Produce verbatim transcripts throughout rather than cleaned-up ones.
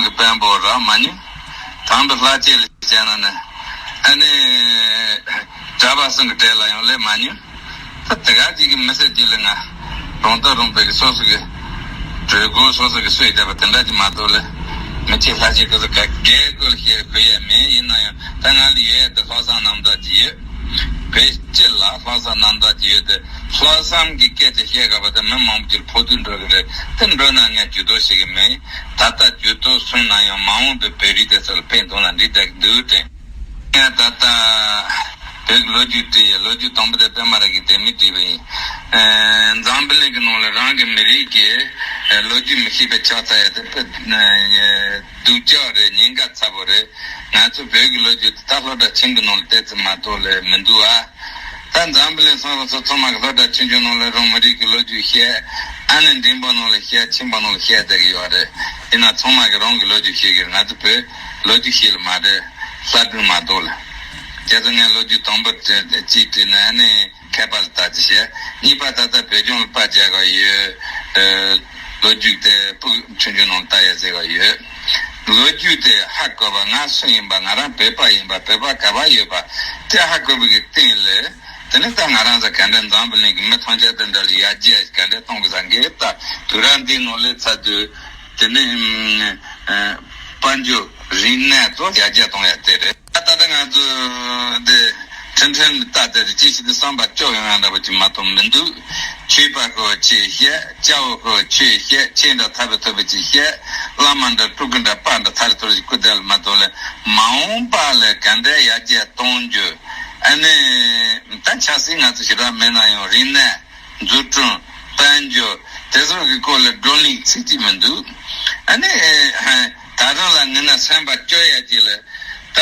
གི་དཔོན་པོ་རག་མ་མྱོང་། དམ་པའི་ལྷ་བཅས་ལ་བྱས་ན་ནི་ཨ་ནི་གྲྭ་པ་སེང་གེ་གྲལ་ལ་ཡང་སླེབས་མ་མྱོང་། ད་དེ་ག་ཅིག་གི་མི་སེར་གྱི་ལ་ང་རོང་ད་རོང་པའི་གི་སོ་སོ་གི་གྲོས་འགོ་སོ་སོ་གི་སུས་བཏབ་པ་དེ་འདྲ་ཅིག་མ་གཏོགས་ལ་མི་ཆེ་ལྷ་ཆེ་གི་སུ་ག་གའི་སྐོར་ལ་བཤད་དགོས་ཡ་མེད། ཡིན་ན་ཡང་ད་ང་ལ་ཡོད་ཡ་དེ་ལྷག་བསམ་རྣམ་དག་ཅིག་ཡོད། བོད་སྤྱི་ལ་ལྷག་བསམ་རྣམ་དག་ཅིག་ཡོད་དེ་ལྷག་བསམ་གི་སྐད་ཆ་བཤད་ག་པ་དེ་མི་མང་པོ་ཅིག་ལ་ཕོག་ཐུག་འགྲོ་གི་རེད། དེ་འགྲོ་ན་ངས་ཇུས་གཏོགས་བྱེད་གི་མེད། ད་ལྟ་ཇུས་གཏོགས་གསུངས་ན་ཡང་མ་འོངས་པའི་བོད་རིགས་དེ་ཚོ་ལ་ཕན་ཐོགས་ན་འགྲིག་བསྡད་ཀྱི་འདུག་དྲན། ངས་ད་ལྟ་བོད་ཀྱི་ལོ་རྒྱུས་བྲིས་ཡ། ལོ་རྒྱུས་དང་པོ་དེ་པད་མ་ར་གིས་དེ་མི་བྲིས་པ་ཡིན། ཨ་འཛམ་བུ་གླིང་གི་ནང་ལ་རང་གི་མི་རིགས་ཀྱི་ཨ་ལོ་རྒྱུས་མི་ཤེས་པའི་ཆགས་ཚར་ཡ་དེ་དཔེ་ཨ་སྡུག་ཅག་རེད། ཉེན་ཁ་ཚ་པོ་རེད། ང་ཚོ་བོད་ཀྱི་ལོ་རྒྱུས་དེ་ད་སློབ་གྲྭ་ཆུང་གི་ནང་ལ་བལྟས་ཚེ་མ་གཏོགས་ལས་མི་འདུག་ཨ། ད་འཛམ་བུ་གླིང་སོང་ལ་སོ་ཚང་མ་གི་སློབ་གྲྭ་ཆུང་ཆུང་ནང་ལ་རང་མི་རིགས་ཀྱི་ལོ་རྒྱུས་བཤད། ཨ་ནི་འབྲིང་པོ་ནང་ལ་བཤད། ཆེན་པོ་ནང་ལ་བཤད་བསྡད་ཀྱི་ཡོད་རེད། ཡིན་ན་ཚང་མ་གི་རང་གི་ལོ་རྒྱུས་བཤད་ཀྱི་རེད། ང་ཚོ་བོད་ལོ་རྒྱུས་ཤེས་ལ་མ་རེད། ལྷ་སྒྲུང་མ་གཏོགས་ལ། བྱས་ཙང་ངས་ལོ་རྒྱུས་དང་པོ་གཅིག་བྲིས་ནས་ཨ་ནི་མཁས་པ་ལ་ལྟ་ཅི་བྱས། གཉིས་པ་ད་ལྟ་བོད་ལྗོངས་ལ་པར་རྒྱག་ག་ཡོད། ཨ་ལོ་རྒྱུས་དེ་སྤུ་གུ་ཆུང་ཆུང་ནང་ལ་ལྟ་ཡ་ཟེར་ག་ཡོད། ལོ་རྒྱུས་དེ་ཧ་གོ་བ། ང་སུ་ཡིན་པ། ང་རང་བོད་པ་ཡིན་པ། བོད་པ་ག་པར་ཡོད་པ་དེ་ཧ་གོ་བའི་གི་སྟེང་ལ། དེ་ནས་ད་ང་རང་ཚོ་ག་འདྲ་འཛམ་བུ་གླིང་གི་མི་ཐམས་ཅད་དེ་འདྲ་ལ་ཡར་རྒྱས་ག་འདྲ་གཏོང་དགོས་ས་འགའ་ད་དུས་རབས་འདིའི་ནང་སླེབས་ཚར་དུས་དེ་ནས་དཔལ་འབྱོར་རིག་གནས་ཚོ་ཡར་རྒྱས་གཏོང་ཡ་དེ་རེད། ད་ལྟ་ང་ཚོ་འདི་ཁྲིམས་ཁྲིམས་ལྟ་དེར་ཅི་ཞིག་ཏུ་བསམ་པ་སྐྱོ་ཡོང་ཡ་འདྲ་པོ་ཅིག་མ་གཏོགས་མི་འདུག་ཆོས་པ་ཁོ་ཆོས་བཤད། སྐྱ་བོ་ཁོ་ཆོས་བཤད། ཆོས་འདྲ་ཐར་པའི་ཐོབ་པའི་ཅིག་བཤད། བླ་མ་འདྲ་སྤྲུལ་སྐུ་འདྲ་པར་འདྲ་ཐར་ཐོར་ཅིག་སྐུ་དེ་ལ་མ་གཏོགས་ལས་མ་འོངས་པ་ལ་ག་འདྲ་ཡར་རྒྱས་གཏོང་རྒྱུ། ཨ་ནི་ད་ཆབ་སྲིད་ང་ཚོ་ཞེ་དྲག་མེད་ན་ཡང་རིག་གནས། འཛུགས་སྐྲུན། དཔལ་འབྱོར། དེ་ཚོ་གི་སྐོར་ལ་བགྲོ་གླེང་ཚིག་གཅིག་མི་འདུག་ཨ་ནི་ད་རང་ལ་ངན་ན་སེམས་པ་སྐྱོ་ཡ་ཅིག་ལ་ད་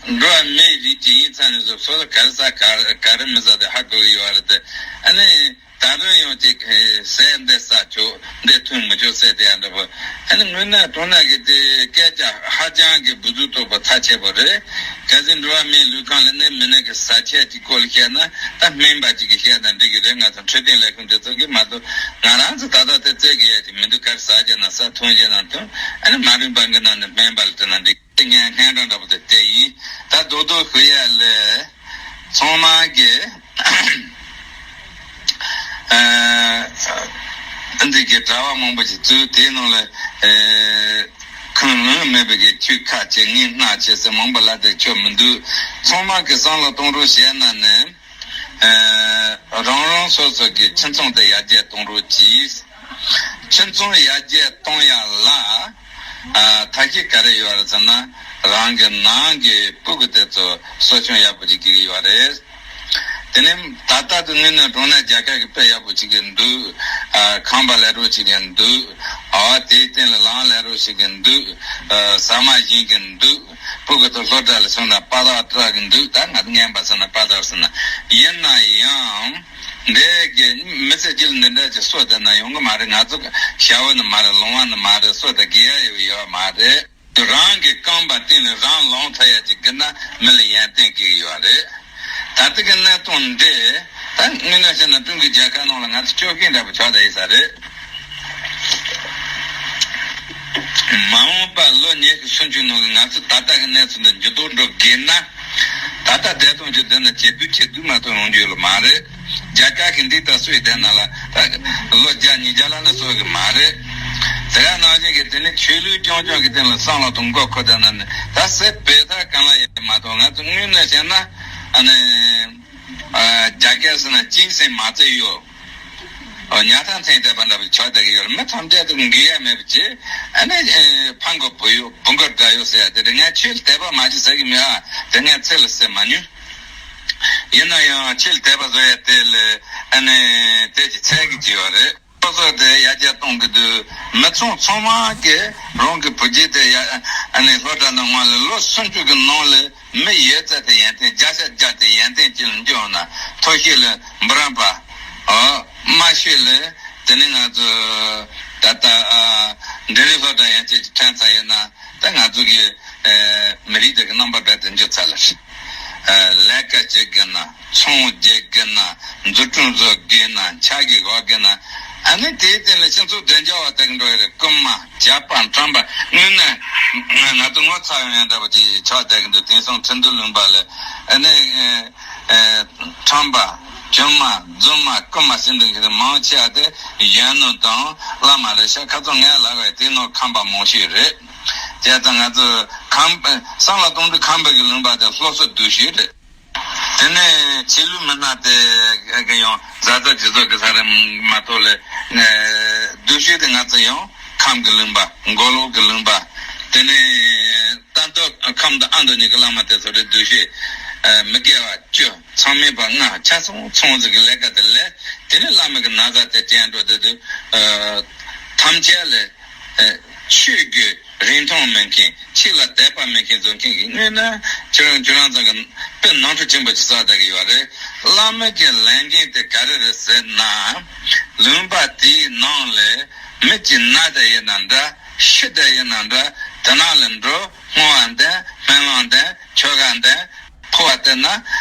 འགྲོ་བ་མིའི་རིགས་ཅིག་ཡིན་ཙང་ནས་སོ་སོ་ག་རེ་ཟ་ག་རེ་མི་ཟ་དེ་ཧ་གོ་གི་ཡོད་རེད་དེ། ཨ་ནི་ད་རུང་ཡང་ཅིག་ཟས་འདི་ཟ་ཆོག་འདི་འཐུང་མི་ཆོག་ཟེར་དེ་ཡང་འདྲ་པོ། ཨ་ནི་དངོས་གནས་དྲང་གནས་ཀྱི་དེ་སྐད་ཆ་ཧ་ཅང་གི་བུ་ཟུ་དོག་པོ་ཚ་ཆེ་པོ་རེད། གལ་སྲིད་འགྲོ་བ་མིའི་ལུས་ཁམས་ལ་གནོད་མི་གནོད་ཀྱི་ཟ་ཆས་ཀྱི་སྐོར་ལ་བཤད་ན་ད་སྨན་པ་ཅིག་གིས་བཤད་ན་འགྲིག་གི་རེད། ང་ཚོ་འཕྲོད་བསྟེན་ལས་ཁུངས་འདི་ཚོ་གིས་མ་གཏོགས་ང་རང་ཚོ་ད་ལྟ་དེ་རྩོད་གི་ཡ་ཅིག་མི་འདུག་ག་རེ་ཟ་རྒྱུ་ན་ཟ། འཐུང་རྒྱུ་ན་འཐུང་། ཨ་ནི་མ་རུངས་པ་གི་ནང་ནས་སྨན་པ་ལ་སྤྲད་ན་འགྲིག་ངས་སྙན་སྒྲོན་འདྲ་པོ་དེ་དེ་ཡིན། ད་རྡོག་རྡོག་ཞུ་ཡ་ལས་ཚང་མ་གི་ཨ་འདི་གི་གྲྭ་པ་མང་པོ་ཞིག་བཙུགས། དེའི་ནང་ལ་ཨ་ཁུངས་ལུང་མེད་པའི་གི་ཁྱོད་ཁ་ཆེ་ངས་སྣ་ཆེ་ཟེར་མང་པོ་ལབ་དེ་ཆོ་མི་འདུག་ཚང་མ་གི་བསམ་བློ་གཏོང་རོགས་བྱས་ན་ནི་ཨ་རང་རང་སོ་སོ་གི་ཁྱིམ་ཚང་དེ་ཡར་རྒྱས་གཏོང་རོགས་གྱིས། ཁྱིམ་ཚང་ཡར་རྒྱས་གཏོང་ཡ་ལ་ཨ་ཐབས་ཤེས་ག་རེ་ཡོད་རེད་ཟེར་ན། རང་གི་ནང་གི་སྤུ་གུ་དེ་ཚོ་གསོ་སྐྱོང་ཡག་པོ་ཅིག་དགོས་ཀྱི་ཡོད་རེད། དེ་ནས་ད་ལྟ་དུ་དངོས་གནས་དྲང་གནས་རྒྱ་གར་གྱི་དཔེ་ཡག་པོ་ཅིག་གི་འདུག་ཨ་ཁང་པ་ལས་རོགས་ཅིག་གི་འདུག་ཨ་དེའི་སྟེང་ལ་ལམ་ལས་རོགས་ཅིག་གི་འདུག་ཨ་ཟ་མ་ཟིན་གི་འདུག་སྤུ་གུ་ཚོ་སློབ་གྲྭ་ལ་སོང་ན་པ་ཏར་སྤྲད་གི་འདུག་ད་ང་ཚོ་རྔན་པ་ཟེར་ན་པ་ཏར་ཟེར་ན། ཡིན་ན་ཡང་འདི་གི་མི་ཚེ་སྐྱིད་འདི་འདྲ་ཅིག་གསོ་བསྡད་ན་ཡོང་གི་མ་རེད། ང་ཚོ་ཞ་བོ་ནི་མ་རེད། ལོང་བ་ནི་མ་རེད། གསོ་བསྡད་དགོས་ཡ་ཡོད་ཡོད་མ་རེད། རང་གི་རྐང་པ་སྟེང་ནས་རང་ལངས་ཐུབ་ཡ་ཅིག་དགོས་ན་མི་ལ་ཡོན་ཏན་དགོས་ཀྱི་ཡོད་རེད། ད་ལྟ་གི་གནས་སྟངས་འདི་ད་དངོས་གནས་བཤད་ན་ཀྲུང་གོའི་རྒྱལ་ཁབ་ནང་ལ་ང་ཚོ་སྐྱོ་མཁན་འདྲ་པོ་ཆགས་བསྡད་ཡོད་ས་རེད། མ་འོངས་པ་ལོ་ཉི་ཤུ་སུམ་ཅུ་ནང་གི་ང་ཚོ་ད་ལྟ་གི་གནས་ཚུལ་འདི་འགྱུར་ལྡོག་འགྲོ་གི་ན། ད་ལྟ་བསྡད་སྟངས་ཀྱི་འདི་ན་ཇེ་སྡུག་ཇེ་སྡུག་མ་གཏོགས་ཡོང་རྒྱུ་ཡོད་ལ་མ་རེད། རྒྱ་གར་གྱི་འདི་ལྟར་སུས་བསྡད་ན་ལ་ད་ལོ་བརྒྱ་ཉིས་བརྒྱ་ལ་ནི་གསོ་གི་མ་རེད། དེ་ག་ནང་བཞིན་གྱི་དེ་ནི་ཆོས་ལུགས་རྐྱང་རྐྱང་གི་སྟེང་ལ་བསམ་བློ་དང་མགོ་འཁོར་བསྡད་ན་ནི་ད་སེ་བོད་ཐ་གང་ལ་ཡོད་མ་གཏོགས། ང་ཚོ་དངོས་གནས་བཤད་ན་ཨ་ནི་རྒྱ་སྐད་ཟེར་ན་སྤྱན་ཟེར་མ་བརྩེ་ཡོད། ཨོ་ཉག་ཐང་ཚན་བསྡད་པ་འདྲ་བའི་ཆོག་བསྡད་ཀྱི་ཡོད་རེད། མི་ཐམས་ཅད་དུ་འགལ་ཡ་མེད་པ་བྱས། ཨ་ནི་ཨེ་ཕ་མགོ་བུ་ཡོད་བུ་མགོ་དགྲ་ཡོད་ཟེར་ཡ་དེ་རེད། ངས་ཆོས་ལ་དད་པ་མ་བྱེད་ཟེར་གྱི་མེད་ཨ། དེ་ངས་ཚིག་ལ་ཟེར་མ་མྱོང་། ཡིན་ན་ཡང་ཆོས་ལ་དད་པ་བཟོ་ཡ་དེ་ལ་ཨ་ནི་དེ་ཅིག་ཚད་ཀྱི་བྱས་ཡོད་རེད། སོ་སོ་དེ་ཡར་རྒྱས་གཏོང་གི་འདུག་མི་ཚང་ཚང་མ་གིས་རང་གི་བུ་རྒྱུད་དེ་ཡ་ཨ་ནི་སློབ་གྲྭ་ནང་ལ་ལོ་སུམ་ཅུ་གི་ནང་ལ། མི་ཡོད་ཚད་དེ་ཡོན་ཏན། བརྒྱ་ཆ་བརྒྱ་དེ་ཡོན་ཏན་ཅན་ལ་འགྱུར་ན་མཐོ་ཤོས་ལ་འབུམ་རམས་པ། ཨོ་དམའ་ཤོས་ལ་དེ་ནི་ང་ཚོ་ད་ལྟ་ཨ་འབྲིང་རིམ་སློབ་གྲྭ་ཡན་ཆད་ཀྱི་ཐོན་ཚར་ཡོད་ན་ད་ང་ཚོ་གི་ཨེ་མི་རིགས་དེ་གི་རྣམ་པ་རྦད་དེ་འགྱུར་ཚར་ལ་རེད། ཨེ་ལས་ཀ་བྱེད་དགོས་ན། ཚོང་རྒྱག་དགོས་ན། འཛུགས་སྐྲུན་བཟོ་དགོས་ན། ཕྱག་གི་གོ་དགོས་ན། ཨ་ནི་དེའི་སྟེང་ལ་སྤྱི་ཚོགས་བདེ་འཇགས་པ་དེ་གི་འགྲོ་ཡ་རེད། རྐུན་མ་ཇག་པ་ཁྲམ་པ་དངོས་གནས་ང་ཚོ་ངོ་ཚ་ཡོང་ཡ་འདྲ་པོ་ཅིག་ཆགས་བསྡད་ཀྱི་འདུག་དེང་སང་ཁྲིན་ཏུའུ་ལུང་པ་ལ་ཨ་ནི་ཁྲམ་པ་རྒྱུ་མ་རྫུན་མ་རྐུན་མ་ཟེར་འདུག་གི་མང་ཆེ་བ་དེ་གཞོན་ནུ་དང་བླ་མ་རེད་ཤག་ཁ་སང་ངས་ལབ་པ་དེ་ནང་ཁམས་པ་མང་ཤོས་རེད། བྱས་ཙང་ང་ཚོ་ཁམས་བསམ་བློ་གཏོང་དུས་ཁམས་པ་གི་ལུང་པ་དེ་སློབ་གསོ་སྡུག་ཤོས་རེད། དེ་ནས་ཆོས་ལུགས་མི་སྣ་དེ་གི་ཡང་བཟའ་ཚང་སྤྱི་ཚོགས་ཀྱི་ས་རིམ་མ་གཏོགས་ལས་སྡུག་ཤོས་དེ་ང་ཚོ་ཡང་ཁམས་ཀྱི་ལུང་པ་མགོ་ལོག་གི་ལུང་པ། དེ་ནས་ད་ལྟ་ཁམས་དང་ཨ་མདོ་གཉིས་ཀྱི་བླ་མ་དེ་ཚོ་རེད། སྡུག་ཤོས་མི་དགེ་བ་བཅུ་མཚམས་མེད་པ་ལྔ་ཆ་ཚང་ཚང་ཟིག་གི་ལས་ཀ་དེ་ལས། དེ་ནས་བླ་མ་གི་ན་བཟའ་དེ་ཅན་འགྲོ་དེ་དུས་ཐམས་ཅད་ལས། ཆོས་ཀྱི་རིན་ཐང་མེད་མཁན། ཆོས་ལ་དད་པ་མེད་མཁན་བཟོ་མཁན་གྱི་དངོས་གནས་ཁྱེད་རང་ཁྱེད་རང་ཚོ་གི་དཔེ་ནོར་འཁྲུལ་ཆེན་པོ་ཅིག་བསགས་བསྡད་ཀྱི་ཡོད་རེད། བླ་མ་གི་ལས་འགན་དེ་ག་རེ་རེད་ཟེར་ན། ལུང་པ་དེའི་ནང་ལ་མི་གཅིག་ན་བསྡད་ཡིན་ན་འདྲ། ཤི་བསྡད་ཡིན་ན་འདྲ། དེ་ནང་ལ་འགྲོ། བསྔོ་བ་འདོན། སྨོན་ལམ་འདོན། ཆོ་ག་འདོན། འཕོ་བ་བསྟན་ན།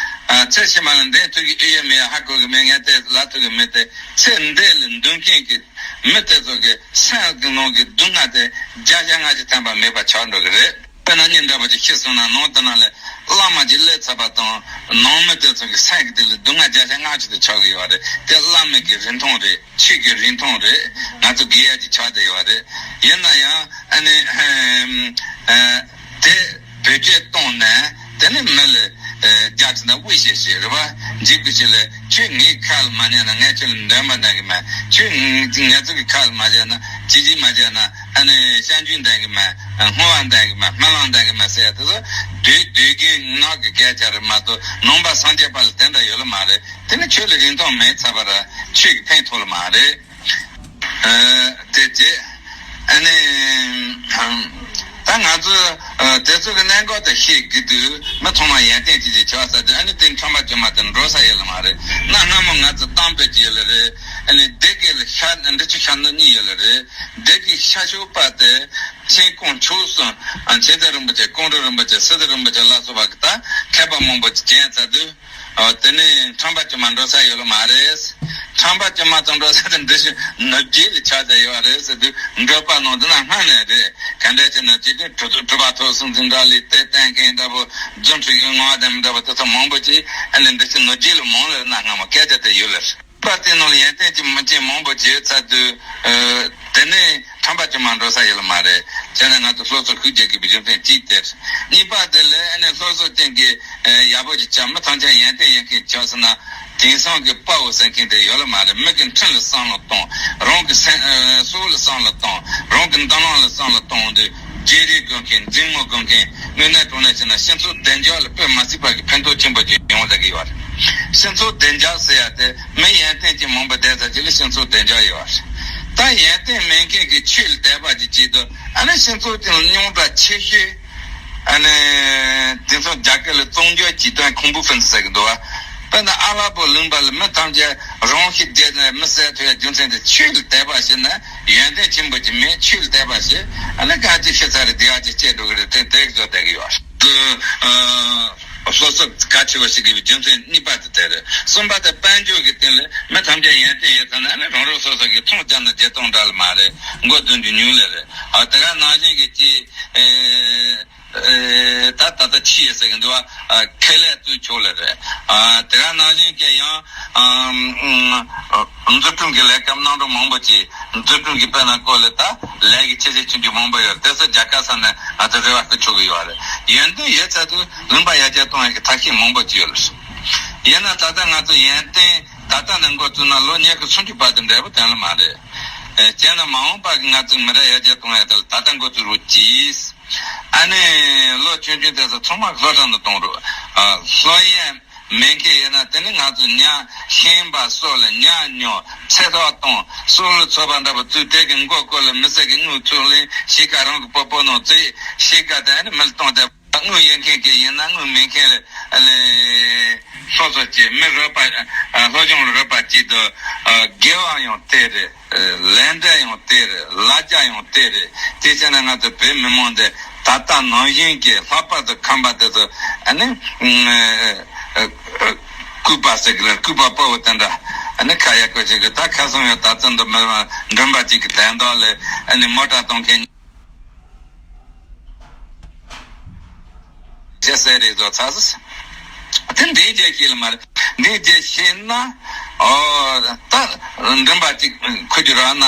ཨ། ཚེ་ཕྱི་མ་ལ་འདོན་ཐུབ་ཀྱི་ཨེ་ཡོད་མེད་ཧ་གོ་གི་མེད། ངས་དེ་ལབ་ཐུབ་ཀྱི་མེད་དེ། ཚེ་འདི་ལ་འདོན་མཁན་གྱི་མི་དེ་ཚོ་གི་སེམས་ཀྱི་ནང་གི་སྡུག་བསྔལ་དེ་བརྒྱ་ཆ་ལྔ་བཅུ་ཐམ་པ་མེད་པ་ཆགས་འགྲོ་གི་རེད། དཔེར་ན་མི་འདྲ་པོ་ཅིག་ཤི་སོང་ན་ནང་དེ་ན་ལས་བླ་མ་ཅིག་སླེབས་ཚར་བ་དང་ནང་མི་དེ་ཚོ་གི་སེམས་ཀྱི་དེ་ལ་སྡུག་བསྔལ་བརྒྱ་ཆ་ལྔ་བཅུ་དེ་ཆགས་གི་ཡོད་རེད། དེ་བླ་མའི་གི་རིན་ཐང་རེད། ཆོས་ཀྱི་རིན་ཐང་རེད། ང་ཚོ་དགེ་ཡ་ཅིག་ཆགས་བསྡད་ཡོད་རེད། ཡིན་ན་ཡང་ཨ་ནི་ཨ་ཨ་དེ་བེད་སྤྱོད་བཏང་ནས་དེ་ནི་མི་ལ་ཨ་རྒྱ་ཆེ་ན་དབུ་ཞེས་ཞེས་རེད་བ། འཇིགས་པའི་ཆེད་ལ་ཁྱོད་ངའི་ཁ་ལ་མ་ཉན་ན་ངས་ཁྱོད་ལ་འདོན་པ་འདོན་གི་མེད། ཁྱོད་ང་ཚོ་གི་ཁ་ལ་མ་བྱས་ན་ཅི་ཅི་མ་བྱས་ན་ཨ་ནི་བྱང་ཆུབ་འདོན་གི་མེད། བསྔོ་བ་འདོན་གི་མེད། སྨོན་ལམ་འདོན་གི་མེད་ཟེར་ཡ་དེ་ཚོ་བདུད་བདུད་ཀྱི་ངག་གི་སྐད་ཆ་རེད་མ་གཏོགས་ནང་པ་སངས་རྒྱས་པ་ལ་དེ་འདྲ་ཡོད་ལ་མ་རེད། དེ་ནི་ཆོས་ལ་རིན་ཐང་མེད་ཚར་བ་ར་ཆོས་ཀྱི་ཕན་ཐོགས་ལ་མ་རེད། ཨ་དེ་རྗེས་ཨ་ནི་ད་ང་ཚོ་ཨ་དེ་ཚོ་གི་གནད་འགག་དེ་ཤེས་དགོས་དུས་མི་ཚང་མ་ཡོན་ཏན་ཅན་ཅིག་ཆགས་ས་དེ། ཨ་ནི་དེ་ཁྲམ་པ་དཀྱུས་མ་དེ་འགྲོ་ས་ཡོད་ལ་མ་རེད། གནའ་སྔ་མོ་ང་ཚོ་གཏམ་དཔེ་ཅིག་ཡོད་ལ་རེད། ཨ་ནི་སྡེ་དགེ་ལ་ཤ་འབྲི་ཆུ་ཤ་ནུ་གཉིས་ཡོད་ལ་རེད། སྡེ་དགེ་ཤ་ཤུག་པ་དེ་མཚན་གང་བྱུང་སོང་། ཨ་མཚན་ལྡན་རིན་པོ་ཆེ། ཀོང་སྤྲུལ་རིན་པོ་ཆེ། སི་ཏུ་རིན་པོ་ཆེ་ལ་སོགས་པ་གི་ད་མཁས་པ་མང་པོ་ཅིག་མཇལ་ཚར་དུས། ཨོ། དེ་ནས་ཁྲམ་པ་དཀྱུས་མ་འགྲོ་ས་ཡོད་ལ་མ་རེད། ཁྲམ་པ་དཀྱུས་མ་ཚོ་འགྲོ་ས་དེ་འདི་ཤི་ནུབ་རྒྱུད་ལ་ཆགས་བསྡད་ཡོད་རེད་ཟེར་དུས་འགྲོ་པ་ནང་དེ་ན་སྔ་ནས་རེད། ག་འདྲ་ཅིག་ནུབ་རྒྱུད་དེ་གྲུབ་གྲུབ་པ་ཐོབ་སོང་ཙང་འདྲ་ལས་དེ་བསྟན་མཁན་འདྲ་པོ་རྫུ་འཕྲུལ་གྱི་ངོ་བ་དེ་འདྲ་པོ་དེ་ཚོ་མང་པོ་ཅིག་ཨ་ནི་འདི་ཤི་ནུབ་རྒྱུད་ལ་མང་ལ་གནའ་སྔ་མོ་སྐད་ཆ་དེ་ཡོད་ལ། པ་དེ་ནང་ལ་ཡོན་ཏན་གྱི་མི་ཅན་མང་པོ་བྱས་ཚར་དུས། ཨ་དེ་ནས་ཁྲམ་པ་དཀྱུས་མ་འགྲོ་ས་ཡོད་ལ་མ་རེད། བྱས་ན་ང་ཚོ་སློབ་གསོ་ཤུགས་རྒྱག་དགོས་པའི་རྒྱུ་མཚན་གཅིག་དེ་རེད། གཉིས་པ་དེ་ལ་ཨ་ནི་སློབ་གསོ་ཅན་གྱི་ཨ་ཡག་པོ་ཅིག་བྱ། མི་ཐམས་ཅད་ཡོན་ཏན་ཡོད་མཁན་ཆགས་སོང་ན་དེང་སང་གི་དཔའ་བོ་ཟེར་མཁན་དེ་ཡོད་ལ་མ་རེད། མི་གི་འཕྲིན་ལ་བསམ་བློ་གཏོང་། རང་གི་སེམས་ཨ་སྲོག་ལ་བསམ་བློ་གཏོང་། རང་གི་མདུན་ལམ་ལ་བསམ་བློ་གཏོང་དུས་བརྗེ་རེས་དགོས་མཁན། འཛིང་མོ་དགོས་མཁན། དངོས་གནས་དྲང་གནས་བྱས་ན་སྤྱི་ཚོགས་བདེ་འཇགས་ལ་དཔེ་མ་སྲིད་པ་གི་ཕན་ཐོགས་ཆེན་པོ་ཅིག་ཡོང་བསྡད་ཀྱི་ཡོད་རེད། སྤྱི་ཚོགས་བདེ་འཇགས་ཟེར་ཡ་དེ་མི་ཡོན་ཏན་ཅན་མང་པོ་བསྡད་ས་ཅིག་ལ་སྤྱི་ཚོགས་བདེ་འཇགས་ཡོད་རེད། ད་ཡོན་ཏན་མེད་མཁན་གྱི་ཆོས་ལ་དད་པ་ཅིག་བྱེད་དུས་ཨ་ནི་སྤྱི་ཚོགས་དེ་ལ་རྙོག་དྲ་ཆེ་ཤོས་ཨ་ནི་དེང་སང་རྒྱ་སྐད་ལ་བཙོན་འཇུག་བྱེད་སྟངས་ཁུང་བུ་ཕུན་ཟེར་གི་འདུག་བ། དཔེར་ན་ཨ་ལ་པོ་ལུང་པ་ལ་མི་ཐམས་ཅད་རང་ཤི་རྒྱུ་ནས་མི་བསད་ཐུབ་ཡ་རྒྱུ་མཚན་དེ་ཆོས་ལ་དད་པ་བྱེད་ན་ཡོན་ཏན་ཆེན་པོ་ཅིག་མེད། ཆོས་ལ་དད་པ་བྱེད་ཨ་ནི་གང་ཅི་ཤི་ཚར་རེད། དེ་ག་ཅིག་སྐྱེ་འགྲོ་གི་རེད། དེ་དེ་བཟོ་བསྡད་གི་ཡོད། ཨ་སློབ་གསོ་གལ་ཆེ་བ་ཞིག་དགོས་པའི་རྒྱུ་མཚན་གཉིས་པ་དེ་དེ་རེད། གསུམ་པ་དེ་དཔལ་འབྱོར་གྱི་སྟེང་ལ་མི་ཐམས་ཅད་ཡོན་ཏན་ཡོད་ཚར་ན་ཨ་ནི་རང་རང་སོ་སོ་གི་ཐང་རྒྱབ་ན་བརྒྱད་སྟོང་འདྲ་ལ་མ་རེད། མགོ་བསྡུ་རྒྱུ་ཉུང་ལེ་རེད། ཨ་དེ་ག་ནང་བཞིན་གྱི་ཅི་ཨེ་ཨེ་ད་ད་ལྟ་ཆི་ཡོད་ཟེར་གི་འདུག་བ། ཨ་ཁེ་ལས་བཙུགས་ཆོག་ལེ་རེད། ཨ་དེ་ག་ནང་བཞིན་གྱི་ཡང་ཨ་འཛུགས་སྐྲུན་གྱི་ལས་ཀ་གནང་རོགས་མང་པོ་ཅིག་འཛུགས་སྐྲུན་གྱི་དཔེར་ན་སྐོར་ལ་ད་ལས་ཀྱི་ཆེ་ཆེ་ཆུང་ཆུང་མང་པོ་ཡོད་རེད། དེ་ཚོ་རྒྱལ་ཁབ་ས་ནས་ང་ཚོ་རེ་བ་ཞུ་ཆོག་གི་ཡོད་རེད། ཡོན་ཏན་ཡོད་ཚད་དུ་ལུང་པ་ཡར་རྒྱས་གཏོང་ཡག་གི་ཐབས་ཤེས་མང་པོ་ཅིག་ཡོད་རེད། ཡིན་ན་ད་ལྟ་ང་ཚོ་ཡོན་ཏན་ད་ལྟ་ནས་འགོ་བཙུགས་ན་ལོ་ཉི་ཤུ་སུམ་ཅུ་བར་དུ་འབྲས་བུ་ཐོན་ལ་མ་རེད། ཨེ་བྱས་ན་མ་འོངས་པ་གི་ང་ཚོའི་མི་རབས་ཡར་རྒྱས་གཏོང་ཡག་དེ་ལ་ད་ལྟ་འགོ་བཙུགས་རོགས་གྱིས། ཨ་ནི་ལོ་ཆུང་ཆུང་དེ་ཚོ་ཚང་མ་སློབ་གྲྭ་ནང་གཏོང་རོགས། ཨ་སློབ་ཡོན་མེད་མཁན་ཡིན་ན་དེ་ནི་ང་ཚོ་ཉ་ཤིང་པ་སོགས་ལ་ཉ་ཉོ། ཚེ་ཐོག་གཏོང་། སྲོག་བླུ་ཚོ་པ་འདྲ་པོ་བཙུགས། དེ་གི་མགོ་སྐོར་ལ་མི་སེར་གྱི་དངུལ་ཚུར་ལེན། གཤིས་ཀ་རང་གི་སྤོ་སྤོ་ནང་བཙུགས། གཤིས་ཀ་དེ་ཨ་ནི་མི་ལ་གཏོང་དེ། དངུལ་ཡོད་མཁན་གྱི་ཡིན་ན་དངུལ་མེད་མཁན་ལ་ཨ་ལས་སློབ་གསོ་བྱེད། མི་རོགས་པ་ཨ་སློབ་སྦྱོང་ལ་རོགས་པ་བྱེད་དུ་ཨ་དགེ་བ་ཡང་དེ་རེད། ལས་འབྲས་ཡང་དེ་རེད། ལ་རྒྱ་ཡང་དེ་རེད། དེ་བྱས་ན་ང་ཚོ་བོད་མི་མང་འདི་ད་ལྟ་ནང་བཞིན་གྱི་ལྷག་པར་དུ་ཁམས་པ་དེ་ཚོ་ཨ་ནི་ཨ་ཨ་ཨ་སྐུད་པ་ཟེར་གི་ལ་སྐུད་པ་དཔའ་བོ་དེ་འདྲ་ ཨ་ནི་ཁ་ཡག་པོ་ཞིག་གི་ད་ཁ་སང་ཡང་ད་ཙམ་དུ་མི་མགྲོན་པོ་གཅིག་གི་དན་རྟགས་ལས་ཨ་ནི་མོ་ཊ་གཏོང་མཁན་ཅེས་ཟེར་རེད་བཟོ་ཚར་སོང་། དེ་འདྲའི་རྒྱལ་ཤེས་ལ་མ་རེད། འདི་རྒྱལ་ཤེས་ན་ཨོ་ད་མགྲོན་པོ་གཅིག་ཁུ་རྒྱུ་རག་ན་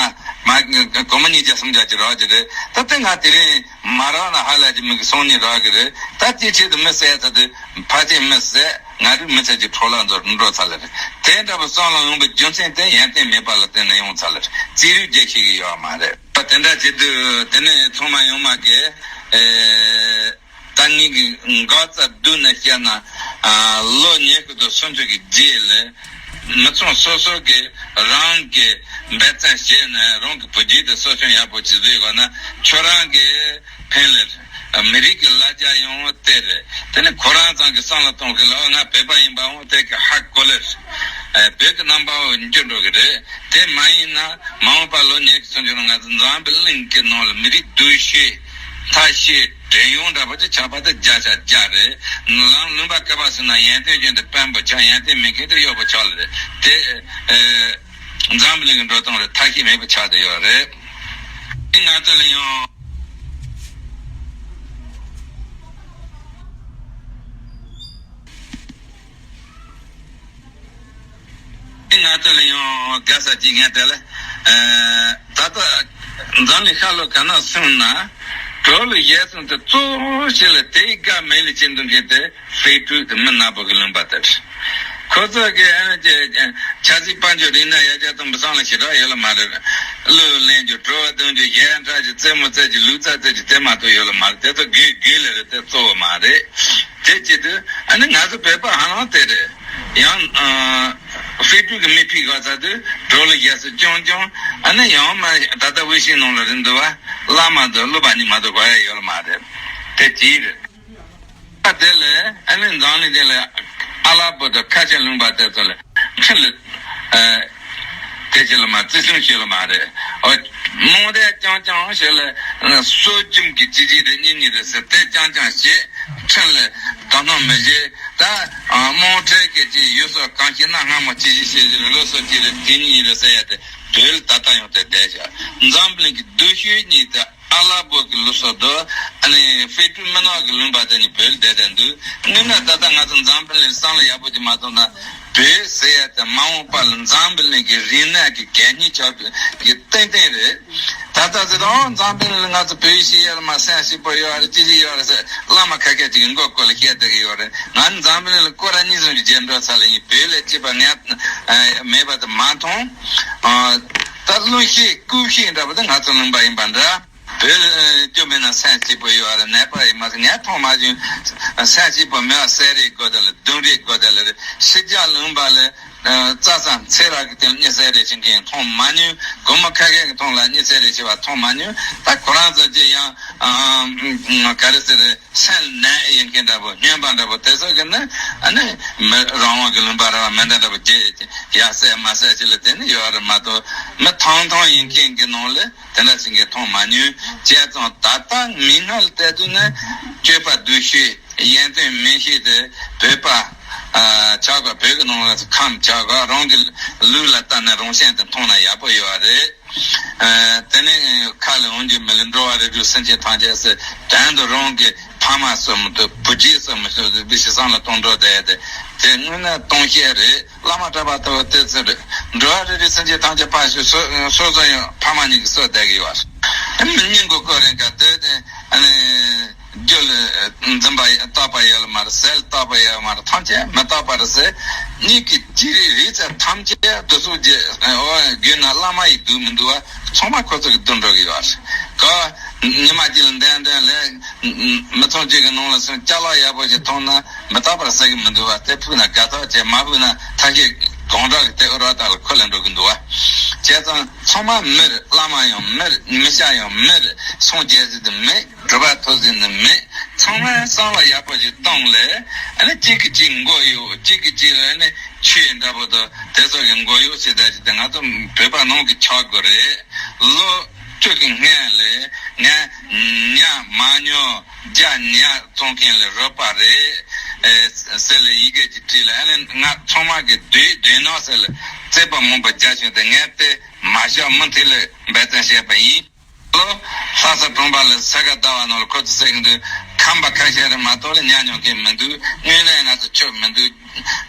མ་སྒོར་མོ་ཉིས་བརྒྱ་སུམ་བརྒྱ་ཅིག་རག་གི་རེད། ད་དེ་ང་དེ་རིང་མ་རག་ན་ཧ་ལས་ཀྱི་མི་གི་སང་ཉིན་རག་གི་རེད། ད་དེ་ཆེད་དུ་མི་བསད་ཚར་དུས་ཕལ་ཆེར་མི་བསད། ང་རང་མི་ཚེ་གཅིག་འཕྲོ་བརླག་འགྲོ་འགྲོ་ཚར་ལེ་རེད། དེ་འདྲ་པོ་བསམ་བློ་ཡོང་པའི་རྒྱུ་མཚན་དེ་ཡོན་ཏན་མེད་པ་ལ་བརྟེན་ནས་ཡོང་ཚར་ལེ་རེད། རྩིས་རིག་རྒྱལ་ཤེས་ཀྱི་ཡོད་མ་རེད། དེ་འདྲ་བྱེད་དུས་དེ་ནས་ཚང་མ་ཡོང་མ་གི་ཨེ། ད་ངེད་ཀྱི་འགག་རྩ་བསྡུས་ནས་བཤད་ན། ཨ། ལོ་ཉི་ཤུ་དང་སུམ་ཅུ་གི་རྗེས་ལ་མི་ཚང་སོ་སོ་གིས་རང་གི་འབད་བརྩོན་བྱས་ནས་རང་གི་བུ་རྒྱུད་དེ་གསོ་སྐྱོང་ཡག་པོ་ཅིག་བཟོས་དགོས་ན་ཁྱོད་རང་གི་ཕན་ལེ་རེད། མི་རིགས་ཀྱི་ལ་རྒྱ་ཡོང་བ་དེ་རེད། དེ་ནི་ཁོ་རང་ཚང་གི་བསམ་བློ་གཏོང་གི་ལ་ང་བོད་པ་ཡིན་པའང་དེ་གི་ཧ་གོ་ལེ་རེད། བོད་ཀྱི་རྣམ་པ་འགྱུར་འགྲོ་གི་རེད། དེ་མ་ཡིན་ན་མ་འོངས་པ་ལོ་ཉི་ཤུ་སུམ་ཅུ་ནང་ང་ཚོ་འཛམ་བུ་གླིང་གི་ནང་ལ་མི་རིགས་སྡུག་ཤོས་མཐའ་ཤོས་བྲན་གཡོག་འདྲ་པོ་ཅིག་ཆགས་པ་དེ་བརྒྱ་ཆ་བརྒྱ་རེད། ལམ་ལུང་པ་བཀག་པ་ཟེར་ན་ཡོན་ཏན་ཅན་དེ་དཔོན་པོ་ཆགས། ཡོན་ཏན་མེད་མཁན་དེ་གཡོག་པོ་ཆགས་ལེ་རེད། དེ་ཨེ། འཛམ་བུ་གླིང་གི་འགྲོ་སྟངས་རེད། ཐབས་ཤེས་མེད་པ་ཆགས་བསྡད་ཡོད་རེད། ང་ཚོ་ལ་ཡང་ང་ཚོ་ལ་ཡང་དགའ་ས་ཅིག་ངས་དེ་ལ་ཨ། ད་ལྟ་འཛམ་གླིང་ཤར་ལྷོ་ག་ན་སོང་ན་བྲོ་ལ་ཡལ་སོང་དེ་གཙོ་བོ་ཞིག་ལ་དེའི་དགའ་མེད་ལ་ཅི་འདུག་མཁན་དེ་ཧྥེ་ཀྲུའུ་དེ་མི་ནག་པོ་གི་ལུང་པ་དེ་རེད། ཁོ་ཚོ་གི་ཨ་ནི་ཆབ་སྲིད་དཔལ་འབྱོར་རིག་གནས་ཡར་རྒྱས་གཏོང་བའི་བསམ་བློ་ཞེ་དྲག་ཡོད་ལ་མ་རེད། གླུ་ལེན་རྒྱུ་བྲོ་བ་གཏོང་རྒྱུ་གཞས་འཁྲབ་རྒྱུ་རྩེད་མོ་རྩེ་རྒྱུ་ལུག་རྩལ་རྩེ་རྒྱུ་དེ་མ་གཏོགས་ཡོད་ལ་མ་རེད། དེ་ཚོ་དགོས་དགོས་ལེ་རེད། དེ་གཙོ་བོ་མ་རེད། དེ་བྱེད་དུས་ཨ་ནི་ང་ཚོ་བོད་པ་ཧ་ལམ་དེ་རེད། ཡང་ཨ། ཧྥེ་ཀྲུའུ་གི་མི་ཕིག་ག་ཚ་དུས་བྲོ་ལ་ཡལ་སོ་ཅུང་ཅུང་། ཨ་ནི་ཡང་མ་ད་ལྟ་དབུས་ཤིང་ནང་ལ་རིན་འདུག་བ། བླ་མ་དང་སློབ་པ་གཉིས་མ་གཏོགས་གོ་ཡ་ཡོད་ལ་མ་རེད། དེ་གཅིག་རེད། དེ་ལས་ཨ་ནི་འཛམ་གླིང་དེ་ལ་ཨ་ལ་པོ་དང་ཁ་ཆེ་ལུང་པ་དེ་ཚོ་ལ་ཁྲི་ལ་ཨ། དེ་ཅི་ལ་མ་བརྩི་སྲུང་བྱེད་ལ་མ་རེད། ཨོ། རྨོངས་དད་རྐྱང་རྐྱང་ཞིག་ལ་སྲོལ་རྒྱུན་གྱི་གཅིག་གཅིག་རེད། གཉིས་གཉིས་རེད་ཟེར་དེ་རྐྱང་རྐྱང་བྱེད། ཁྲིམས་ལ་དོ་སྣང་མི་བྱེད། ད་རྨོངས་དད་ཀྱི་ཅིག་ཡུལ་སྲོལ་གང་ཤེས་ན་སྔ་མོ་ཅི་ཞིག་བྱེད་ལོ་སོ་ཅི་རེད། དེ་གཉིས་རེད་ཟེར་ཡ་དེ་བོད་ལ་ད་ལྟ་ཡང་དེ་བསྡད་བཞག་འཛམ་གླིང་གི་སྡུག་ཤོས་གཉིས་དེ། ཨ་ལ་པོ་གི་ལུགས་སྲོལ་དང་ཨ་ནི་ཧྥེ་ཀྲུའུ་མི་ནག་གི་ལུང་པ་དེ་གཉིས་བོད་ལ་བསྡད་བསྡད་འདུག་དངོས་གནས་ད་ལྟ་ང་ཚོ་འཛམ་བུ་གླིང་བསམ་བློ་ཡག་པོ་ཅིག་མ་གཏོང་ན་བོད་ཟེར་ཡ་དེ་མ་འོངས་པ་ལ་འཛམ་བུ་གླིང་གི་རིག་གནས་ཀྱི་གད་སྙིགས་ཆགས་པའི་གི་ཏན་ཏན་རེད། ད་ལྟ་ཟེར་དང་འཛམ་བུ་གླིང་ལ་ང་ཚོ་བོད་ཡིག་ཤེས་ཡ་ལ་མ་སེམས་སྐྱིད་པོ་ཡོད་རེད། ཅི་ཅི་ཡོད་རེད་ཟེར་བླ་མ་ཁ་ཤས་ཅིག་གི་མགོ་སྐོར་ལ་བཤད་བསྡད་གི་ཡོད་རེད། ང་འཛམ་བུ་གླིང་ལ་སྐོར་ར་གཉིས་གསུམ་གྱི་རྗེས་འགྲོ་ཚར་ལ་ཡིན། བོད་ལས་སྐྱིད་པ་ངས་མེད་པ་དེ་མ་མཐོང་། ད་གླུ་གཞས་སྐུ་གཞས་འདྲ་པོ་དེ་ང་ཚོ་ལུང་པ་ཡིན་པ་འདྲ། བོད་ལ་སྐྱོན་མེད་ན་སེམས་སྐྱིད་པོ་ཡོད་རེད། ནད་པ་ཡིན་མ་ཟེར་ངས་མཐོང་མ་བྱུང་། སེམས་སྐྱིད་པོ་མེད་པ་ཟས་རིགས་དགོས་དེ་ལ་བདུག་རིགས་དགོས་དེ་ལ་རེད། ཕྱི་རྒྱལ་ལུང་པ་ལ་རྩྭ་ཟ་ཚེ་རབས་ཀྱི་སྟེང་གཉིད་སད་རེས་བྱེད་མཁན་མཐོང་མ་མྱོང་། སྒོར་མོ་ཁ་ཤས་ཀྱི་ཐོག་ལ་གཉིད་སད་རེས་བྱེད་པ་མཐོང་མ་མྱོང་། ད་ཁོ་རང་ཚོ་ཅི་ཡང་ག་རེ་ཟེར་རེད། སེམས་ནད་ཡིན་མཁན་འདྲ་པོ་སྨྱོན་པ་འདྲ་པོ་དེ་ཚོ་གི་ནི་ཨ་ནི་མི་རང་དབང་གི་ལུང་པ་ར་བ་མི་འདྲ་འདྲ་པོ་རྒྱལ་ཡ་སད་མ་སད་ཅི་ལ་དེ་ནི་ཡོད་རེད་མ་གཏོགས་མི་ཐང་ཐང་ཡིན་མཁན་གི་ནང་ལ། དེ་འདྲ་ཞིག་གི་མཐོང་མ་མྱོང་། བྱས་ཙང་ད་ལྟ་མི་སྣ་ལ་བལྟས་དུས་ནི་སྤྱོད་པ་སྡུག་ཤོས་ཡོན་ཏན་མེད་ཤོས་དེ་བོད་པ་ཆགས་པ། བོད་ཀྱི་ནང་ལ་ཁམས་ཆགས་པ། རང་གི་ལུགས་ལ་ལྟ་ན་རང་བཞིན་དུ་མཐོང་ན་ཡག་པོ་ཡོད་རེད། དེ་ནས་ཁ་ལ་འོང་རྒྱུ་མི་ལ་འགྲོ་བ་རིགས་དྲུག་སེམས་ཅན་ཐམས་ཅད་ཟེར་དོན་དུ་རང་གི་ཕ་མ་སོགས་མི་ཐུབ། བུ་རྒྱུད་སོགས་མི་ཐུབ་པའི་ཞེ་སྡང་ལ་གཏོང་འགྲོ་བསྡད་དེ་དེ་དངོས་གནས་སྟོང་བཤད་རེད། བླ་མ་གྲྭ་པ་ལྟ་བུ་དེ་ཚོ་རེད། འགྲོ་བ་རེ་རེ་སེམས་ཅན་ཐམས་ཅད་ཕ་ཤུལ་སོ་སོ་སོ་ཡང་ཕ་མ་གཉིས་ཀྱིས་གསོས་བསྡད་ཀྱི་ཡོད་རེད། མི་སྙིང་གི་སྐོར་རེ་འགའ་དེ་དེ་ཨ་ནི་རྒྱུ་ལ་འཛིན་པ་རྟག་པ་ཡོད་ལ་མ་རེད། ཟས་ལ་རྟག་པ་ཡོད་མ་རེད། ཐམས་ཅད་མི་རྟག་པ་རེད་ཟེར། གཉིས་ཀྱི་ཅི་རིགས་རིགས་ཚད་ཐམས་ཅད་བསྡུ་གསོག་བརྒྱུད་འོ་བརྒྱུད་ན་བླ་མ་ཡི་སྡུག་མི་འདུག་བ། ཚང་མ་ཁོ་ཚོ་གི་སྡུག་འགྲོ་གི་ཡོད་རེད། ག་ཉི་མ་གཅིག་ལ་འདོན་འདོན་ལས། མི་ཚང་གཅིག་གི་ནང་ལ་སོང་ཅ་ལག་ཡག་པོ་ཞིག་མཐོང་ན་མི་རྟག་པར་ཟ་གི་མི་འདུག་བ། དེ་ཕུག་ན་དགའ་ཐག་བཅད། མ་ཕུག་ན་ཐབས་ཤེས་གང་དྲག་གི་དེ་ཨུ་ར་དག་ལ་ཁུར་ལེན་འགྲོ་གི་འདུག་བ། བྱས་ཙང་ཚང་མ་མི་རེད། བླ་མ་ཡང་མི་རེད། མི་སྐྱ་ཡང་མི་རེད། སངས་རྒྱས་ཟེར་དུས་མེད། གྲུབ་པ་ཐོབ་ཟེར་ནི་མེད། ཚང་མས་བསམ་བློ་ཡག་པོ་ཞིག་བཏང་ལས་ཨ་ནི་གཅིག་གིས་གཅིག་མགོ་གཡོག་གཅིག་གིས་གཅིག་ལ་ཨ་ནི་ཆོས་འདྲ་པོ་དང་དེ་ཚོ་གི་མགོ་གཡོག་བྱེད་ད་ཅིག་དེ་ང་ཚོ་བོད་པ་ནང་གི་ཆགས་དགོས་རེད། ལོ་བཅུ་གི་སྔོན་ལ་ང་ཉ་མ་ཉོ་རྒྱ་ཉ་བཙོང་མཁན་ལ་རོགས་པ་རེད། ཨེ་ཟེར་ལ་ཡི་གེ་ཅིག་བྲིས་ལ། ཨ་ནི་ང་ཚང་མ་གི་སྡོད་སྡོད་ནོ་ཟེར་ལ་རྩོད་པ་མང་པོ་རྒྱག་བྱུང་སྟེ། ངས་དེ་མ་བཞག་མུ་མཐུད་ལ་འབད་བརྩོན་བྱས་པ་ཡིན། ལོ། ལྷ་ས་གྲོང་པ་ལ་ས་ག་ཟླ་བ་ནང་ལ་ཁོ་ཚོ་ཟེར་གྱི་འདུག་ཁམས་པ་ཁ་ཤས་རེ་མ་གཏོགས་ལ་ཉ་མྱོང་མཁན་མི་འདུག་དངོས་གནས་ང་ཚོ་ཆོས་མི་འདུག་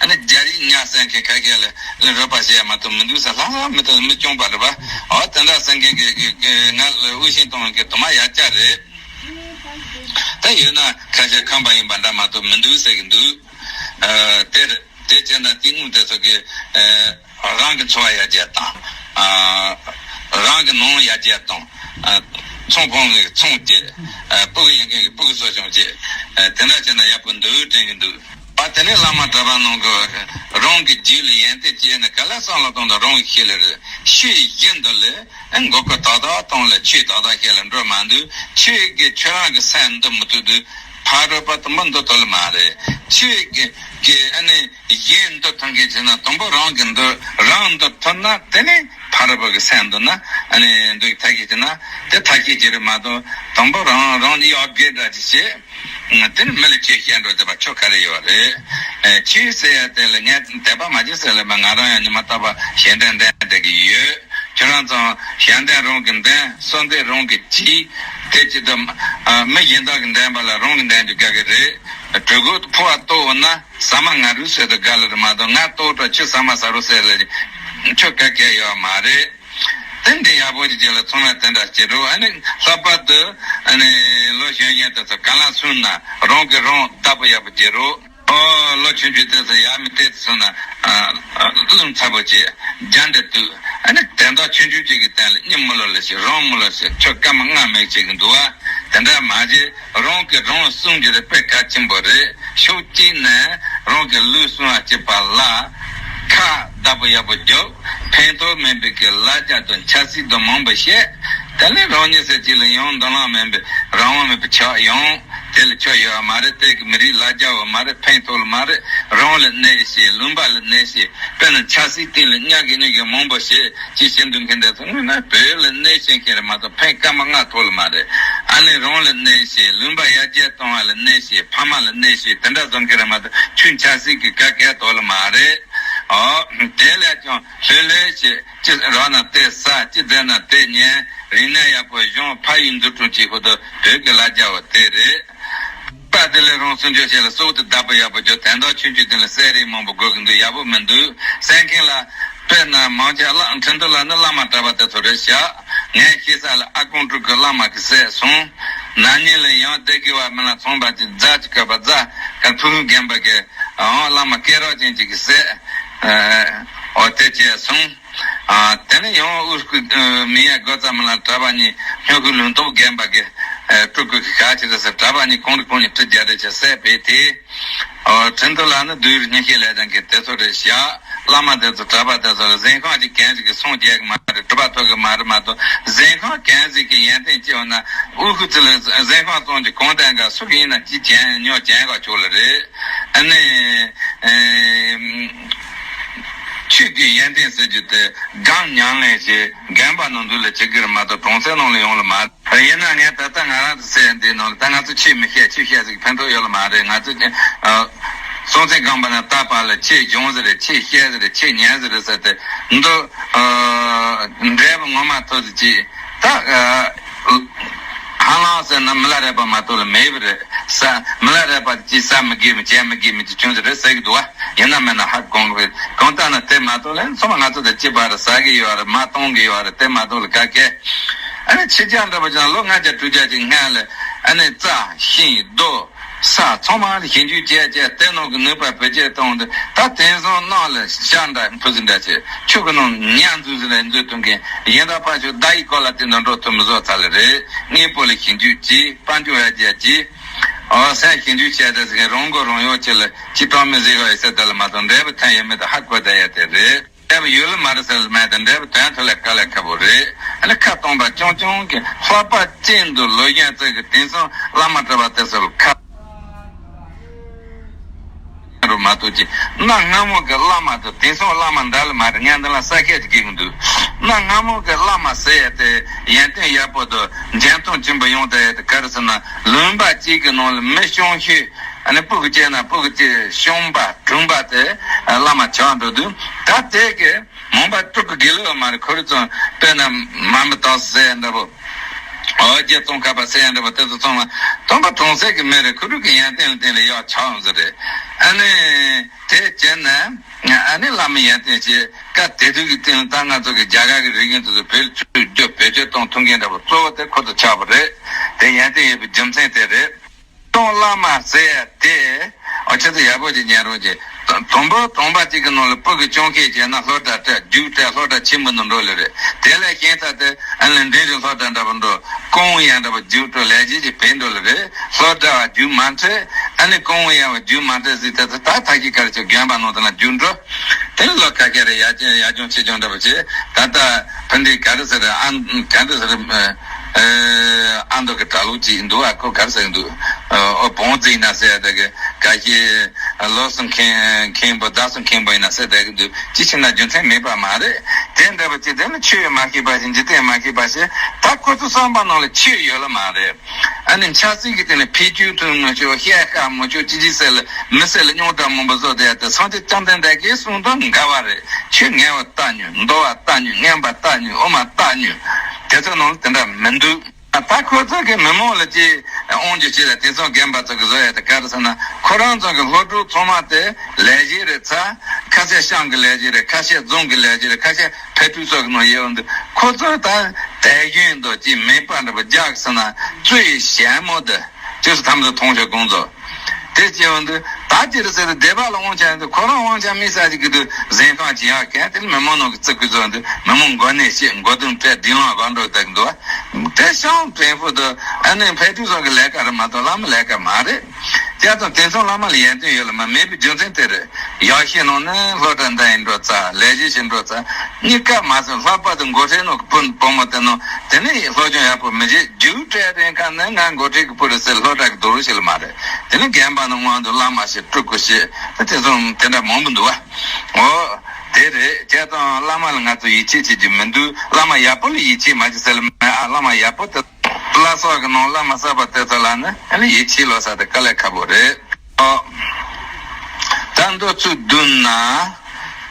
ཨ་ནི་རྒྱ་རིགས་ཉ་ཟ་མཁན་ཁ་ཤས་ལ་ལ་རོགས་པ་བྱེད་ཡ་མ་གཏོགས་མི་འདུག་ཟེར། ལྷ་ས་མི་དང་མི་སྐྱོང་པ་རེད་པ། འོ་དེ་འདྲ་ཟེར་མཁན་གྱི་གི་གི་ང་ལ་དབུ་ཤིང་གཏོང་མཁན་དུ་མ་ཡ་ཅག་རེད། ད་ཡོད་ན་ཁ་ཤས་ཁམས་པ་ཡིན་པ་འདྲ་མ་གཏོགས་མི་འདུག་ཟེར་གྱི་འདུག་ཨ་དེར་དེ་བྱས་ན་དེ་དངོས་དེ་ཚོ་གི་ཨ་རང་གི་འཚོ་བ་ཡར་རྒྱས་དང་། ཨ་རང་གི་ནང་ཡར་རྒྱས་དང་། ཨ་ཚོང་ཁང་གི་ཚོང་བྱེད། ཨ་སྤུ་གུ་ཡོད་མཁན་གྱི་སྤུ་གུ་གསོ་སྐྱོང་བྱེད། ཨ་དེ་འདྲ་བྱས་ན་ཡག་པོ་འདུག་དྲན་གྱི་འདུག་ཨ་དེ་ནས་བླ་མ་གྲྭ་པ་རྣམས་ཀྱིས་རང་གི་རྒྱུད་ལ་ཡོན་ཏན་སྐྱེས་ནས་ག་ལ་བསམ་བློ་གཏོང་དང་། རང་གི་ཤེས་ལ་རེ་ཤེས་བཞིན་དུ་ལས་མགོ་སྐོར་ཏག་ཏག་གཏོང་ལ་ཆོས་ཏག་ཏག་བཤད་ལ་འགྲོ་མ་འདུག་ཁྱོད་ཀྱིས་ཁྱོད་རང་གི་སེམས་འདུལ་མི་ཐུབ་དུས་ཕ་རོལ་པོ་དུ་མ་འདུལ་ཐུབ་ལ་མ་རེད། ཁྱོད་ཀྱིས་ཀྱིས་ཨ་ནི་གཞན་འདུལ་ཐུབ་མཁན་བྱས་ན་དང་པོ་རང་གི་འདུལ། རང་འདུལ་ཐུབ་ན་དེ་ནས་ཕ་རོལ་པོ་གི་སེམས་འདུལ་ན། ཨ་ནི་འདུལ་ཐབས་ཤེས་བྱས་ན་དེ་ཐབས་ཤེས་ཀྱི་རེད་མ་གཏོགས། དང་པོ་རང་རང་གཡོ་སྒྱུ་འདྲ་ཅིག་བྱེད། དེ་ནི་མི་ལ་ཆོས་བཤད་འགྲོ་བསྡད་པ་ཆོ་ག་རེ་ཡོད་རེད། ཨེ་ཆོས་ཟེར་ཡ་དེ་ལ་ངས་དད་པ་མ་བྱེད་ཟེར་ལ་མ། ང་རང་ཡང་ཉི་མ་རྟག་པར་ཞལ་འདོན་འདོན་བསྡད་ཀྱི་ཡོད། ཁྱོད་རང་ཚོ་ཞལ་འདོན་རང་གིས་འདོན། གསོལ་འདེབས་རང་གིས་བྱས། དེ་ཅི་ལྟར་མི་གཞན་དག་གིས་འདོན་པ་ལ་རང་གིས་འདོན་རྒྱུ་དགའ་གི་རེད། གྲི་གུག་ཕོ་བ་གཏོགས་འོང་ན་ཟ་མ་ང་རུ་ཟེར་དུ་དགའ་ལ་རེད་མ་གཏོགས། ང་གཏོགས་དྲ་ཁྱོད་ཟ་མ་ཟ་རོགས་ཟེར་ལ་ཁྱོད་ག་གལ་ཡོད་མ་རེད། དེ་འདི་ཡག་པོ་ཅིག་བྱས་ལ་ཚང་མས་དེ་འདྲ་བྱེད་རོགས། ཨ་ནི་ལྷག་པར་དུ་ཨ་ནི་ལོ་གཞོན་གཞོན་དེ་ཚོ་གང་ལ་སོང་ན་རང་གིས་རང་བདག་པོ་ཡག་པོ་བྱེད་རོགས། ཨོ་ལོ་ཆུང་ཆུང་དེ་ཚོ་ཡག་མི་དེ་ཚོ་སོང་ན་ཨ་ཨ་རླུང་ཚ་པོ་བྱེད། རྒྱ་འདྲ་དུས་ཨ་ནི་དོན་དག་ཆུང་ཆུང་ཅིག་གི་སྟེང་ལ་གཉིད་མི་ལོག་ལ་ཞིག་རང་མི་ལོག་ཞིག་ཁྱོད་སྐར་མ་ལྔ་མེད་བྱེད་གི་འདུག་བ། དེ་འདྲ་མ་བྱེད། རང་གིས་རང་སྲུང་རྒྱུ་དེ་དཔེ་གལ་ཆེན་པོ་རེད། ཕྱོགས་གཅིག་ནས་རང་གི་ལུས་སྲུང་བ་བྱེད་པ་ལ་ཁ་བདག་པོ་ཡག་པོ་རྒྱོབ། ཕན་ཐོགས་མེད་པའི་གི་ལ་རྒྱ་དང་ཆབ་སྲིད་དང་མང་པོ་བཤད། དེ་ནས་རང་ཉིད་ཟེར་གཅིག་ལ་ཡང་མདུན་ལམ་མེད་པའི་རང་དབང་མེད་པའི་ཆགས་ཡོང་། དེ་ལ་ཆོ་ཡོད་མ་རེད། དེ་གི་མི་རིགས་ལ་རྒྱ་བ་མ་རེད། ཕན་ཐོགས་ལ་མ་རེད། རང་ལ་གནོད་བྱེད། ལུང་པ་ལ་གནོད་བྱེད། དཔེར་ན་ཆབ་སྲིད་སྟེང་ལ་གཉའ་གི་གནོད་གི་མང་པོ་བྱེད། ཅི་བྱེད་འདུག་མཁན་དེ་ཚོ་དངོས་གནས་བོད་ལ་གནོད་བྱེད་མཁན་རེད་མ་གཏོགས་ཕན་སྐར་མ་ལྔ་ཐོགས་ལ་མ་རེད། ཨ་ནི་རང་ལ་གནོད་བྱེད། ལུང་པ་ཡར་རྒྱས་གཏོང་བ་ལ་གནོད་བྱེད། ཕ་མ་ལ་གནོད་བྱེད། དེ་འདྲ་བཟོ་མཁན་རེད་མ་གཏོགས་ཁྱོད་ཆབ་སྲིད་ཀྱི་ག་གལ་ཐོགས་ལ་མ་རེད། ཨོ། དེ་ལས་ཀྱང་ལྷོད་ལྷོད་བྱེད། ཅི་རག་ན་དེ་ཟ། ཅི་བཙལ་ན་དེ་ཉན། རིག་གནས་ཡག་པོ་སྦྱོང་། ཕ་ཡུལ་འཛུགས་སྐྲུན་བྱེད་ཁོ་ཐག་བོད་ཀྱི་ལ་རྒྱ་བ་དེ་རེད། པ་དེ་ལས་རང་སྲུང་སྐྱོབ་བྱེད་ལ་སྲོག་དེ་བདག་པོ་ཡག་པོ་རྒྱོབ། དོན་དག་ཆུང་ཆུང་དེ་ལ་བསད་རེས་མང་པོ་དགོས་ཀྱི་འདུག་ཡག་པོ་མི་འདུག་བསད་མཁན་ལ་དཔེར་ན་མང་ཆེ་བ་ཁྲིན་ཏུ་ལ་ནི་བླ་མ་གྲྭ་པ་དེ་ཚོ་རེད་ཤག་ངས་ཤེས་ས་ལ་ཨ་ཀོང་ཀྲུག་གི་བླ་མ་གིས་བསད་སོང་། ན་ནིང་ལ་ཡང་སྡེ་དགེ་བ་མི་ལ་ཚོང་པ་ཅིག་རྫ་ཅིག་བཀབ་པ། རྫ་ག་ཕུ་ཕུ་རྒན་པ་གི་ཨང་བླ་མ་སྐད་རགས་ཅན་ཅིག་གིས་བསད། ཨོ་དེ་བྱས་སོང་། ཨ། དེ་ནས་ཡང་དབུ་སྐུ་མི་ཡ་སྒོ་རྩ་མི་ལ་གྲྭ་པ་གཉིས་སྨྱོ་ཁུ་ལུང་རྟོགས་རྒན་པ་གི་སྤྲུལ་སྐུ་གི་ཁ་ཆེ་རེད་ཟེར། གྲྭ་པ་གཉིས་གང་རེ་གང་གཉིས་ཁྲི་བརྒྱ་རེ་བྱས་བསད་པས་དེ། ཨོ་ཁྲིན་ཏུ་ལ་ནི་བདུད་རིགས་གཉིས་ཤེས་ལས་ཀྱང་གི་དེ་ཚོ་རེད་ཤག་བླ་མ་དེ་ཚོ་གྲྭ་པ་དེ་ཚོ་ལ་གཟན་ཁང་ཅིག་གན་ཟིག་གི་སོང་རྒྱག་གི་མ་རེད། གྲྭ་པ་ཐོབ་གི་མ་རེད་མ་གཏོགས། གཟན་ཁང་གན་ཟིག་གི་ཡོན་ཏན་སྐྱེ་བ་ན་དབུ་སྐུ་ཚུ་ལ་གཟན་ཁང་བཙོང་གི་གང་ལྡན་ག་སུ་གི་ཡིན་ན་ཅི་བྱས་ཉོ་བྱས་ག་ཆོག་ལ་རེད། ཨ་ནི། ཆོས་ཀྱི་ཡོན་ཏན་ཟེར་རྒྱུ་དེ་སྒང་ཉམས་ལེན་བྱེད། རྒན་པ་ནང་འཛུལ་ལ་བྱེད་ཀྱི་རེད་མ་གཏོགས་གྲོང་གསེབ་ནང་ལ་ཡོང་ལ་མ། ཡིན་ན་ངས་ད་ལྟ་ང་རང་ཚོ་སེ་འདི་ནང་ལ་ད་ང་ཚོ་ཆོས་མི་བཤད། ཆོས་བཤད་ཟིག་ཕན་ཐོགས་ཡོད་ལ་མ་རེད། ང་ཚོ་སྲོང་བཙན་སྒམ་པོ་ནས་ད་བར་ལ་ཆོས་སྦྱོང་ཟེར་རེད། ཆོས་བཤད་ཟེར་རེད། ཆོས་ཉན་ཟེར་རེད་ཟེར་ཏེ་འདི་འབྲས་བུ་ངོ་མ་ཐོབ་ཟིག་ཅིག་ད། ཧ་ལམ་ཟེར་ན་མི་ལ་རས་པ་མ་གཏོགས་ལ་མེད་པ་རེད། ས་མི་ལ་རས་པ་ཅིག་ས་མི་དགེ་མི་བྱས་མི་དགེ་མི་ཅིག་བྱུང་ཟེར་རེད་ཟེར་གི་འདུག་བ། ཡིན་ན་མིན་ན་ཧ་གོ་གི་རེད། གང་ལྟར་ན་དེ་མ་གཏོགས་ལན་ཚང་མ་ང་ཚོ་དང་གཅིག་པ་རེད། ཟ་གི་ཡོད་རེད། མ་གཏོང་གི་ཡོད་རེད། དེ་མ་གཏོགས་ལ་ག་གེ་ཨ་ནི་ཕྱི་རྒྱལ་འདྲ་པོ་ཅང་ལོ་ལྔ་བརྒྱ་དྲུག་བརྒྱ་ཅིག་སྔ་ལ་ཨ་ནི་རྩྭ་ཤིང་རྡོ། ས་ཚང་མ་ལ་ཞིབ་འཇུག་བྱས་བྱས་དེ་ནང་གི་ནུས་པ་བེད་སྤྱོད་གཏོང་སྟེ་ད་དེང་སང་ནང་ལ་ཤ་འདྲ་འཕུར་ཟིན་འདྲ་བྱས། ཆུ་གི་ནང་ཉ་འཛུལ་ཟིན་འདྲ་འཛུལ་གཏོང་མཁན་གཞན་དག་ཕར་ཞོག་མདའ་ཡི་སྐོར་ལ་དེ་འདྲ་འགྲོ་ཐུབ་མི་བཟོ་ཚར་ལེ་རེད། དངོས་པོ་ལ་ཞིབ་འཇུག་བྱས། དཔལ་འབྱོར་ཡར་རྒྱས་ཀྱིས་ཨོ་སེམས་ཞིབ་འཇུག་བྱས་ཏེ་ཟིན་རང་མགོ་རང་ཡོད་ཆེད་ལ་ཅི་གཏོང་མི་ཟིག་ཡོད་ཟེར་དེ་ལ་མ་གཏོགས་འབྲས་བུ་ཐོན་ཡོད་མེད་དེ་ཧ་གོ་བསྡད་ཡ་དེ་རེད། འབྲས་བུ་ཡོད་ལ་མ་རེད་ཟེར་ལ་མེད་དེ་འབྲས་བུ་དོན་ཐོག་ལ་དཀའ་ལས་ཁག་པོ་རེད། ཨ་ནི་ཁ་སྟོང་པ་རྐྱང་རྐྱང་གི་ལྷག་པ་ཅན་དུ་ལོ་གཞོན་ཚོས་གི་དེང་སང་བླ་མ་གྲྭ་པ་དེ་ཚོ་ལ་ཁ་རུ་མ་གཏོགས་ཀྱི་གནའ་སྔ་མོ་གི་བླ་མ་དང་དེང་སང་བླ་མ་འདྲ་ལ་མ་རེད། ངས་འདི་ལ་ས་ཁད་ཅིག་གི་འདུག་གནའ་སྔ་མོ་གི་བླ་མ་ཟེར་ཡ་དེ་ཡོན་ཏན་ཡག་པོ་དང་འཇོན་ཐང་ཆེན་པོ་ཡོང་བསྡད་ཡ་དེ་ག་རེ་ཟེར་ན་ལུང་པ་གཅིག་གི་ནང་ལ་མི་སྐྱོང་ཤེས། ཨ་ནི་སྤུ་གུ་སྐྱེས་ན་སྤུ་གུ་སྐྱེས་གཤོམ་པ་གྲུང་པ་དེ་བླ་མ་ཆགས་འགྲོ་དུས། ད་དེ་གི་མོན་པ་སྤྲུལ་སྐུ་དགེ་ལུགས་མ་རེད། ཁོ་རང་ཚོ་དཔེར་ན་མ་མི་དྭགས་ཟེར་འདྲ་པོ། ཨོ་རྗེ་ཙོང་ཁ་པ་ཟེར་འདྲ་པོ། དེ་ཚོ་ཚང་མ་སྟོན་པ་གྲོང་གསེབ་ཀྱི་མི་རེད། ཁོ་རང་གི་ཡོན་ཏན་ལ་བརྟེན་ལ་ཡག་ཆགས་འོང་ཟེར་རེད། ཨ་ནི་དེ་བྱས་ན་ཨ་ནི་བླ་མའི་ཡོན་ཏན་ཞེས་སྐབས་དེ་དུས་ཀྱི་སྟེང་ད་ང་ཚོ་གི་རྒྱ་གར་གྱི་རིག་གཞུང་དེ་ཚོ་བེད་སྤྱོད་རྒྱུ་བེད་སྤྱོད་གཏོང་ཐུབ་མཁན་འདྲ་པོ་གཙོ་བོ་དེ་ཁོ་ཚོ་ཆགས་པ་རེད། དེ་ཡོན་ཏན་ཡོད་པའི་རྒྱུ་མཚན་དེ་རེད། སྟོང་བླ་མ་ཟེར་ཡ་དེ། ཨོ་ཆེད་དུ་ཡག་པོ་ཅིག་ཉན་རོགས་གྱིས། དུམ་བུ་དུམ་བུ་གཅིག་གི་ནང་ལ་སྤུ་གུ་སྐྱོང་མཁན་བྱས་ན་སློབ་གྲྭ་སྤྲད། རྒྱུགས་སྤྲད། སློབ་གྲྭ་ཆེན་པོ་ནང་འགྲོ་ལེ་རེད། དེ་ལས་གཞན་ཚ་དེ་ཨ་ནི་འབྲིང་རིམ་སློབ་གྲྭ་འདྲ་པོ་འགྲོ། ཀོང་ཡང་འདྲ་པོ་རྒྱུགས་འགྲོ། ལས་བྱེད་ཀྱི་བེད་འགྲོ་ལེ་རེད། སློབ་གྲྭ་བ་རྒྱུགས་མ་འཕྲད། ཨ་ནི་ཀོང་ཡང་བ་རྒྱུགས་མ་འཕྲད་ཟིག་དེ་ད་ད་ཐག་གི་གར་ཆོ་རྒན་པ་ནང་དུ་ན་རྒྱུགས་འགྲོ། དེ་ལོ་ཁ་ཁ་རེ་ཡ་ཅན་ཡ་ཅུང་ཆེ་ཅུང་འདྲ་པོ་བྱས། ད་ལྟ་ཕན་བདེ་ག་རེ་ཟེར། ཨ་ག་རེ་ཟེར། ཨ་མདོ་གི་གྲྭ་ལུགས་ཅིག་འདུག་ཨ་ཁོ་ག་རེ་ཟེར་འདུག་ཨོ་བོང་རྫི་ཡིན་ན་ཟེར་ཡ་དེ་གི་ག་ཤེད། ལོ་སུ་མཁན་མཁན་པོ་ཟླ་སུ་མཁན་པོ་ཡིན་ན་ཟེར་དེ་གི་འདུག་ཅི་ཕྱིན་ན་རྒྱུ་མཚན་མེད་པ་མ་རེད། དེ་འདྲ་པོ་ཅིག་དེ་ནི་ཆོས་མ་ཤེས་པ་ཞིག་འཇིག་རྟེན་མ་ཤེས་པ་ཞིག་ད་ཁོ་ཚོ་བསམ་པ་ནང་ལ་ཆོས་ཡོད་ལ་མ་རེད། ཨ་ནི་ཆབ་སྲིད་ཀྱི་སྟེང་ནས་ཕན་ཆོད་ཐུབ་མི་ཆོག་བཤད་ཁ་མི་ཆོག་ཅི་ཅི་ཟེར་ལ་མི་ཟེར་ལ་རྙོག་དྲ་མང་པོ་བཟོ་བསྡད་དེ། སངས་རྒྱས་བཅོམ་ལྡན་འདས་ཀྱིས་གསུངས་དོན་འགལ་བ་རེད། ཆོས་ངན་པ་ལྟ་ཉོན། མདོ་བ་ལྟ་ཉོན། ངན་པ་ལྟ་ཉོན། དབུ་མ་ལྟ་ཉོན། དེ་ཚོ་ནང་ལ་དེ་འདྲ་མི་འདུག་ད་ཁོ་ཚོ་གི་མི་མང་ལ་ཅི་དབང་སྒྱུར་བྱེད་ལ་དེ་ཚོ་རྒན་པ་ཚོ་གི་བཟོ་ཡ་དེ་ག་རེ་ཟེར་ན། ཁོ་རང་ཚོ་གི་སློབ་ཕྲུག་ཚང་མ་དེ་ལས་བྱེད་རེད་ཚ། ཁ་ཤས་ཤང་གི་ལས་བྱེད་རེད། ཁ་ཤས་རྫོང་གི་ལས་བྱེད་རེད། ཁ་ཤས་ཕེབས་བསུ་སོགས་ཀྱི་ནང་ཡོད་འདུག་ཁོ་ཚོ་ད་དེ་བཞིན་དུ་ཅིག་མེད་པ་འདྲ་པོ་རྒྱག་ཟེར་ན་རྩོད་ཞན་མོ་དེ་ཅི་སུ་ཐམ་དུ་མཐོང་ཆོག་དགོངས་རྫོགས། དེ་སྐྱེ་བ་འདི་ད་ཅི་རེད་ཟེར་ཏེ་སྡེ་པ་ལ་དབང་ཆ་ཡོད་འདུག་ཁོ་རང་དབང་ཆ་དམིགས་བསལ་ཅིག་གི་དུ་འཛིན་སྐྱོང་བྱེད་ཡག་གལ་ཏེ་མི་མང་ནང་གི་བརྩི་བཀུར་བཟོ་འདུག་མི་མང་མགོ་ནས་བཤད། མགོ་དུང་སྤྲད། སྒྲིག་ལམ་སྒང་འགྲོ་བསྡད་འདུག་དེ་ཤང་ཀྲེང་ཧྥུ་དུ་ཨ་ནི་ཕེབས་བསུ་སོགས་ཀྱི་ལས་ཀ་རེད་མ་གཏོགས་བླ་མ་ལས་ཀ་མ་རེད། བྱས་ཙང་དེང་སང་བླ་མ་ལ་ཡོན་ཏན་ཡོད་ལ་མ་མེད་པའི་རྒྱུ་མཚན་དེ་རེད། ཡག་ཤོས་ནང་ནས་སློབ་གྲྭ་འདི་ཡིན་འགྲོ་ཚར། ལས་གཞི་བྱེད་འགྲོ་ཚར། གཉིས་ཀ་མ་ཟད་ལྷག་པར་དུ་འགོ་ཁྲིད་ནང་གི་བུ་བུ་མོ་དེ་ནང་དེ་ནས་སློབ་སྦྱོང་ཡག་པོ་མི་བྱེད། རྒྱུགས་སྤྲད་རན་ཁ་ནས་ང་འགོ་ཁྲིད་ཀྱི་བུ་རེད་ཟེར་སློབ་གྲྭ་གི་རྡོ་རུ་ཞིག་ལ་མ་རེད། དེ་ནས་རྒན་པ་ནང་དབང་དུ་བླ་མ་ཞིག་སྤྲུལ་སྐུ་ཞིག་དེ་ཚོ་དེ་འདྲ་མང་པོ་འདུག་བ། འོ་དེ་རེད། བྱས་ཙང་བླ་མ་ལ་ང་ཚོ་ཡིད་ཆེས་བྱེད་རྒྱུ་མི་འདུག་བླ་མ་ཡག་པོ་ལ་ཡིད་ཆེས་མ་བྱེད་ཟེར་ལ་མེད་ཨ། བླ་མ་ཡག་པོ་དེ་བླ་སྲོག་གི་ནང་བླ་མ་གསར་པ་དེ་ཚོ་ལ་ནི་ཨ་ནི་ཡིད་ཆེས་ལོ་ས་དེ་དཀའ་ལས་ཁག་པོ་རེད། ཨོ། ད་མདོ་ཚུལ་བསྡུ་ན།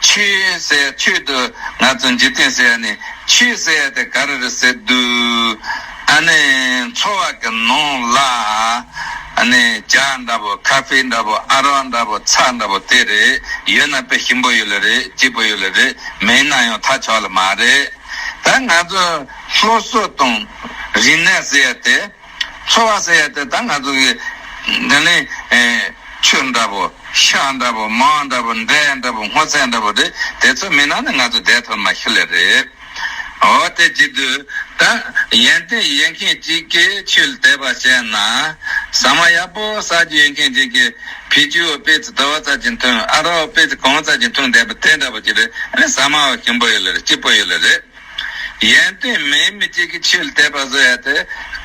ཆོས་ཟེར་ཆོས་དུ་ང་ཚོ་འཇིག་རྟེན་ཟེར་ནི་ཆོས་ཟེར་དེ་ག་རེ་རེད་ཟེར་དུས། ཨ་ནི་འཚོ་བ་གི་ནང་ལ་ཨ་ནི་ཇ་འདྲ་པོ་ཁ་ཧྥེ་འདྲ་པོ་ཨ་རག་འདྲ་པོ་ཚྭ་འདྲ་པོ་དེ་རེད། ཡོད་ན་དཔེ་ཞིམ་པོ་ཡོད་ལེ་རེད། སྐྱིད་པོ་ཡོད་ལེ་རེད། མེད་ན་ཡང་ཐབས་ཆག་ལེ་མ་རེད། ད་ང་ཚོ་སློབ་གསོ་དང་རིག་གནས་ཟེར་དེ། འཚོ་བ་ཟེར་ཡ་དེ་ད་ང་ཚོ་གི་འདི་ནི་ཆུ་འདྲ་པོ་ཤ་འདྲ་པོ་མར་འདྲ་པོ་འབྲས་འདྲ་པོ་སྔོ་ཚལ་འདྲ་པོ་རེད། དེ་ཚོ་མེད་ན་ནི་ང་ཚོ་བསྡད་ཐུབ་མ་ཤི་ལེ་རེད། འོ་དེ་བྱེད་དུས་ད་ཡོན་ཏན་ཡོད་མཁན་གཅིག་གིས་ཆོས་ལ་དད་པ་བྱས་ན། ཟ་མ་ཡག་པོ་ཟ་རྒྱུ་ཡོད་མཁན་གཅིག་གིས་ཕི་ཅུའོ་དཔེ་ཙི་དུ་བ་ཙམ་གྱི་འཐུང་། ཨ་རག་དཔེ་ཙི་གང་ཙམ་གྱི་འཐུང་བསྡད་པ་དེ་འདྲ་པོ་ཅིག་རེད། ཨ་ནི་ཟ་མ་བ་ཞིམ་པོ་ཡོད་ལེ་རེད། སྐྱིད་པོ་ཡོད་ལེ་རེད། ཡོན་ཏན་མེད་མི་གཅིག་གིས་ཆོས་ལ་དད་པ་བཟོ་ཡ་དེ།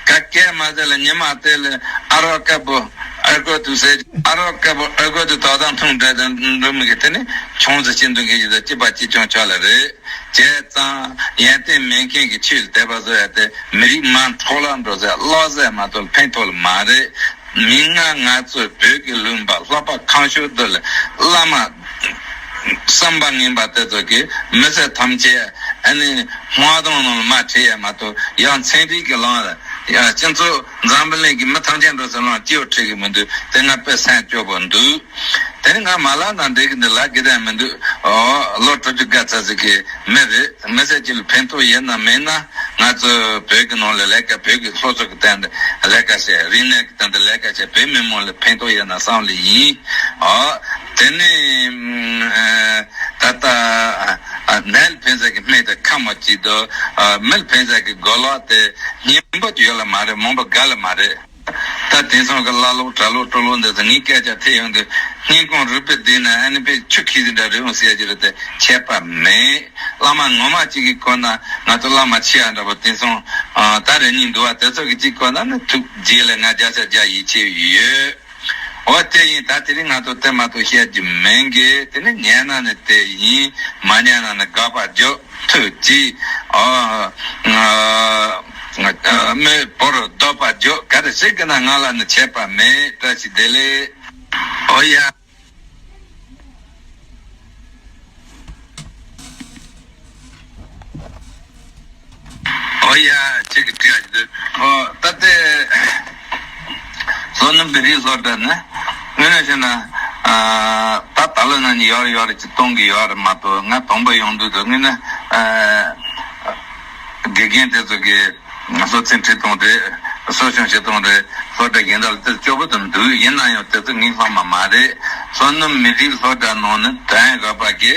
ག་གེ་མ་ཟེར་ལ་ཉི་མ་དེ་ལ་ཨ་རག་དཀར་པོ་ཨ་རྒོ་དུ་ཟེར། ཨ་རག་དཀར་པོ་ཨ་རྒོ་དུ་དོ་དང་འཐུང་འདྲ་དང་འགྲོ་མི་གི་དེ་ནི་ཆུང་ཙི་ཤིན་ཏུ་གི་ཡིད་དང་སྐྱིད་པ་ཅི་ཅུང་ཆོག་ལ་རེད། བྱས་ཙང་ཡོན་ཏན་མེད་མཁན་གྱི་ཆོས་ལ་དད་པ་བཟོ་ཡ་དེ་མི་རིགས་མ་འཕྲོ་བརླག་འགྲོ་ཟེར་བརླག་ཟེར་མ་གཏོགས་ཕན་ཐོགས་ལ་མ་རེད། མིག་སྔར་ང་ཚོའི་བོད་ཀྱི་ལུང་པ་ལྷོ་པ་ཁམས་ཕྱོགས་འདི་ལ་བླ་མ་བསམ་པ་ངན་པ་དེ་ཚོ་གིས་མི་ཚེ་ཐམས་ཅད་ཨ་ནི་དམག་དོང་ནང་ལ་མ་ཁྲིད་ཡ་མ་གཏོགས། ཡང་ཚན་རིག་གི་ལམ་ལ་ཡང་སྤྱི་ཚོགས་འཛམ་བུ་གླིང་གི་མི་ཐམས་ཅད་འགྲོ་ས་ལམ་སྐྱིད་པོ་ཁྲིད་གི་མི་འདུག་དེ་ང་དཔེ་སེམས་སྐྱོ་པོ་འདུག་དེ་ནི་ང་མ་ལབ་ན་འགྲིག་གི་འདུག་ལབ་གི་དང་མི་འདུག་ཨོ་ལོ་དྲུག་ཅུ་འགའ་ཚར་ཟིག་གི་མི་རེད། མི་ཚེ་གཅིག་ལ་ཕན་ཐོགས་ཡོད་ན་མེད་ན། ང་ཚོ་བོད་ཀྱི་ནང་ལ་ལས་ཀ། བོད་ཀྱི་སློབ་གསོ་གི་སྟེང་དུ་ལས་ཀ་བྱས། རིག་གནས་ཀྱི་སྟེང་དུ་ལས་ཀ་བྱས། བོད་མི་མང་ལ་ཕན་ཐོགས་ཡོད་ན་བསམ་ལེ་ཡིན། ཨོ། དེ་ནི་ཨ་ད་ལྟ་ཨ་ནད་ལ་ཕན་ས་གི་སྨན་དེ་ཁ་མ་གཅིག་ཏུ། ཨ་མི་ལ་ཕན་ས་གི་གོ་ལོག་དེ་སྙན་པོ་ཡོད་ལ་མ་རེད། མང་པོ་དགའ་ལ་མ་རེད། ད་དེང་སང་གི་བླ་ལོག་གྲྭ་ལོག་སྤྲུལ་ལོག་འདི་ཚོ་ངའི་སྐད་ཆ་ཐད་ཡོང་དུས། སྙིང་ཁོང་རུས་པའི་གཏིང་ནས་ཨ་ནི་དཔེ་ཆུ་ཁྱི་ཟིག་འདྲ་རེད་འོང་ཟེར་ཡ་ཅིག་རེད་དེ། ཁྱད་པར་མེད། བླ་མ་ངོ་མ་གཅིག་གིས་གོ་ན་ང་ཚོ་བླ་མ་ཆེ་ཡ་འདྲ་པོ་དེང་སང་ཨ་ད་རེ་གཉིས་འདུག་བ། དེ་ཚོ་གིས་གཅིག་གོ་ན་ནི་ཐུགས་དགྱེས་ལ་ང་བརྒྱ་ཆ་བརྒྱ་ཡིད་ཆེས་ཡོད། འོ་དེ་ཡིན། ད་དེ་རིང་ང་ཚོ་དེ་མ་གཏོགས་བཤད་རྒྱུ་མེད་གི། དེ་ནི་ཉན་ན་ནི་དེ་ཡིན། མ་ཉན་ན་ནི་དགག་པ་རྒྱོབ། ཐུགས་རྗེ་ཆེ། ཨ་ཨ་མི་བོར་རྡོག་པ་རྒྱོབ། ག་རེ་ཟེར་གི་ན་ང་ལ་ནི་ཆད་པ་མེད། བཀྲ་ཤིས་བདེ་ལེགས། ཡ། ཨོ་ཡ། ཁྱེད་ཀྱི་དྲི་ཡ་ཞིག་འདུག་ཨོ་ད་ལྟའི་བསོད་ནམས་པའི་རིགས་སློབ་གྲྭ་ནི་དངོས་གནས་བཤད་ན། ཨ་ད་ད་ལོ་ན་ནི་ཡོད་རེད་ཡོད་རེད་ཅིག་གཏོང་གི་ཡོད་རེད་མ་གཏོགས། ང་དང་པོ་ཡོང་དུས་དུ་དངོས་གནས་ཨ་དགེ་རྒན་དེ་ཚོ་གི་སློབ་ཚན་ཁྲིད་སྟངས་རེད། གསོ་སྐྱོང་བྱེད་སྟངས་རེད། སློབ་གྲྭ་གཞན་དག་ལ་དེ་སྐྱོ་པོ་དུ་འདུག་ཡིན་ན་ཡང་དེ་ཚོ་ངའི་སློབ་མ་མ་རེད། བསོད་ནམས་མི་རིགས་སློབ་གྲྭ་ནང་ནས་དོན་ཡོད་པ་གི་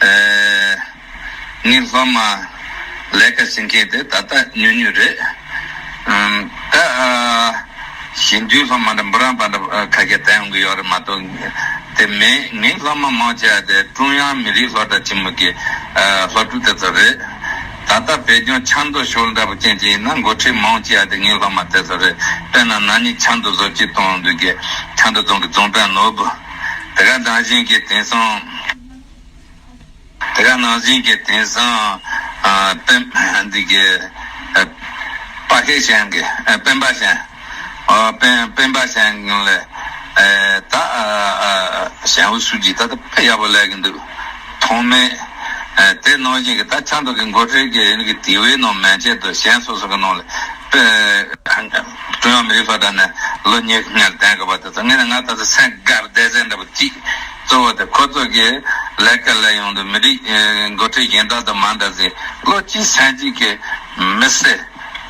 ཨེ་ངའི་སློབ་མ་ལས་ཀ་བྱེད་མཁན་དེ་ད་ལྟ་ཉུང་ཉུང་རེད། ཨམ་ད་ཨ་གཞན་དུས་སློབ་མ་འདྲ་འབུམ་རམས་པ་འདྲ་ཨ་ཁ་ཤས་བསྟན་ཡོང་གི་ཡོད་རེད་མ་གཏོགས། དེ་མིན་ངའི་སློབ་མ་མང་ཆེ་བ་དེ་ཀྲུང་དབྱང་མི་རིགས་སློབ་གྲྭ་ཆེན་མོ་གི་ཨ་སློབ་ཕྲུག་དེ་ཚོ་རེད། ད་ལྟ་བོད་ལྗོངས་ཆབ་མདོ་ཕྱོགས་འདྲ་པོ་ཅན་ཅིག་ཡིན་ན་འགོ་ཁྲིད་མང་ཆེ་བ་དེ་ངའི་སློབ་མ་དེ་ཚོ་རེད། དཔེར་ན་ན་ནིང་ཆབ་མདོ་བཟོ་བཅོས་གཏོང་ཡོང་དུས་ཀྱི་ཆབ་མདོ་རྫོང་གི་རྫོང་དཔོན་ནོར་བུ། དེ་ག་ནང་བཞིན་གྱི་དེང་སང་དེ་ག་ནང་བཞིན་གྱི་དེང་སང་ཨ་སྤེན་འདི་གི་ཨ་པ་ཁེ་ཞང་གི་ཨ་སྤེན་པ་ཞང་། ཨ་སྤེན་སྤེན་པ་ཞང་ལ་ཨ་ད་ཨ་ཨ་ཞང་བོ་སུ་ཅིག་ད་ད་དཔེ་ཡག་པོ་ལས་ཀྱི་འདུག་ཐོག་མེད་ཨ་དེ་ནང་བཞིན་གྱི་ད་ཆབ་མདོ་གི་འགོ་ཁྲིད་ཀྱི་ཡིན་གྱི་དེ་བའི་ནང་མན་ཆད་དུ་གཞན་སོ་སོ་གི་ནང་ལ་དཔེ་ཀྲུང་དབྱང་མི་རིགས་སློབ་གྲྭ་ནས་ལོ་ཉི་ཤུ་ལྔ་ལ་བསྟན་དགོས་པ་དེ་ཚོ་ངས་ནི་ང་ད་ཚོ་སེམས་དགའ་བདེ་ཟེར་འདྲ་པོ་ཅིག་གཙོ་བོ་དེ་ཁོ་ཚོ་གི་ལས་ཀ་ལས་ཡོང་དུས་མི་རིགས་ཨེ་འགོ་ཁྲིད་གཞན་དག་དང་མ་འདྲ་ཟེར་བློ་གཅིག་སེམས་གཅིག་གི་མི་སེར་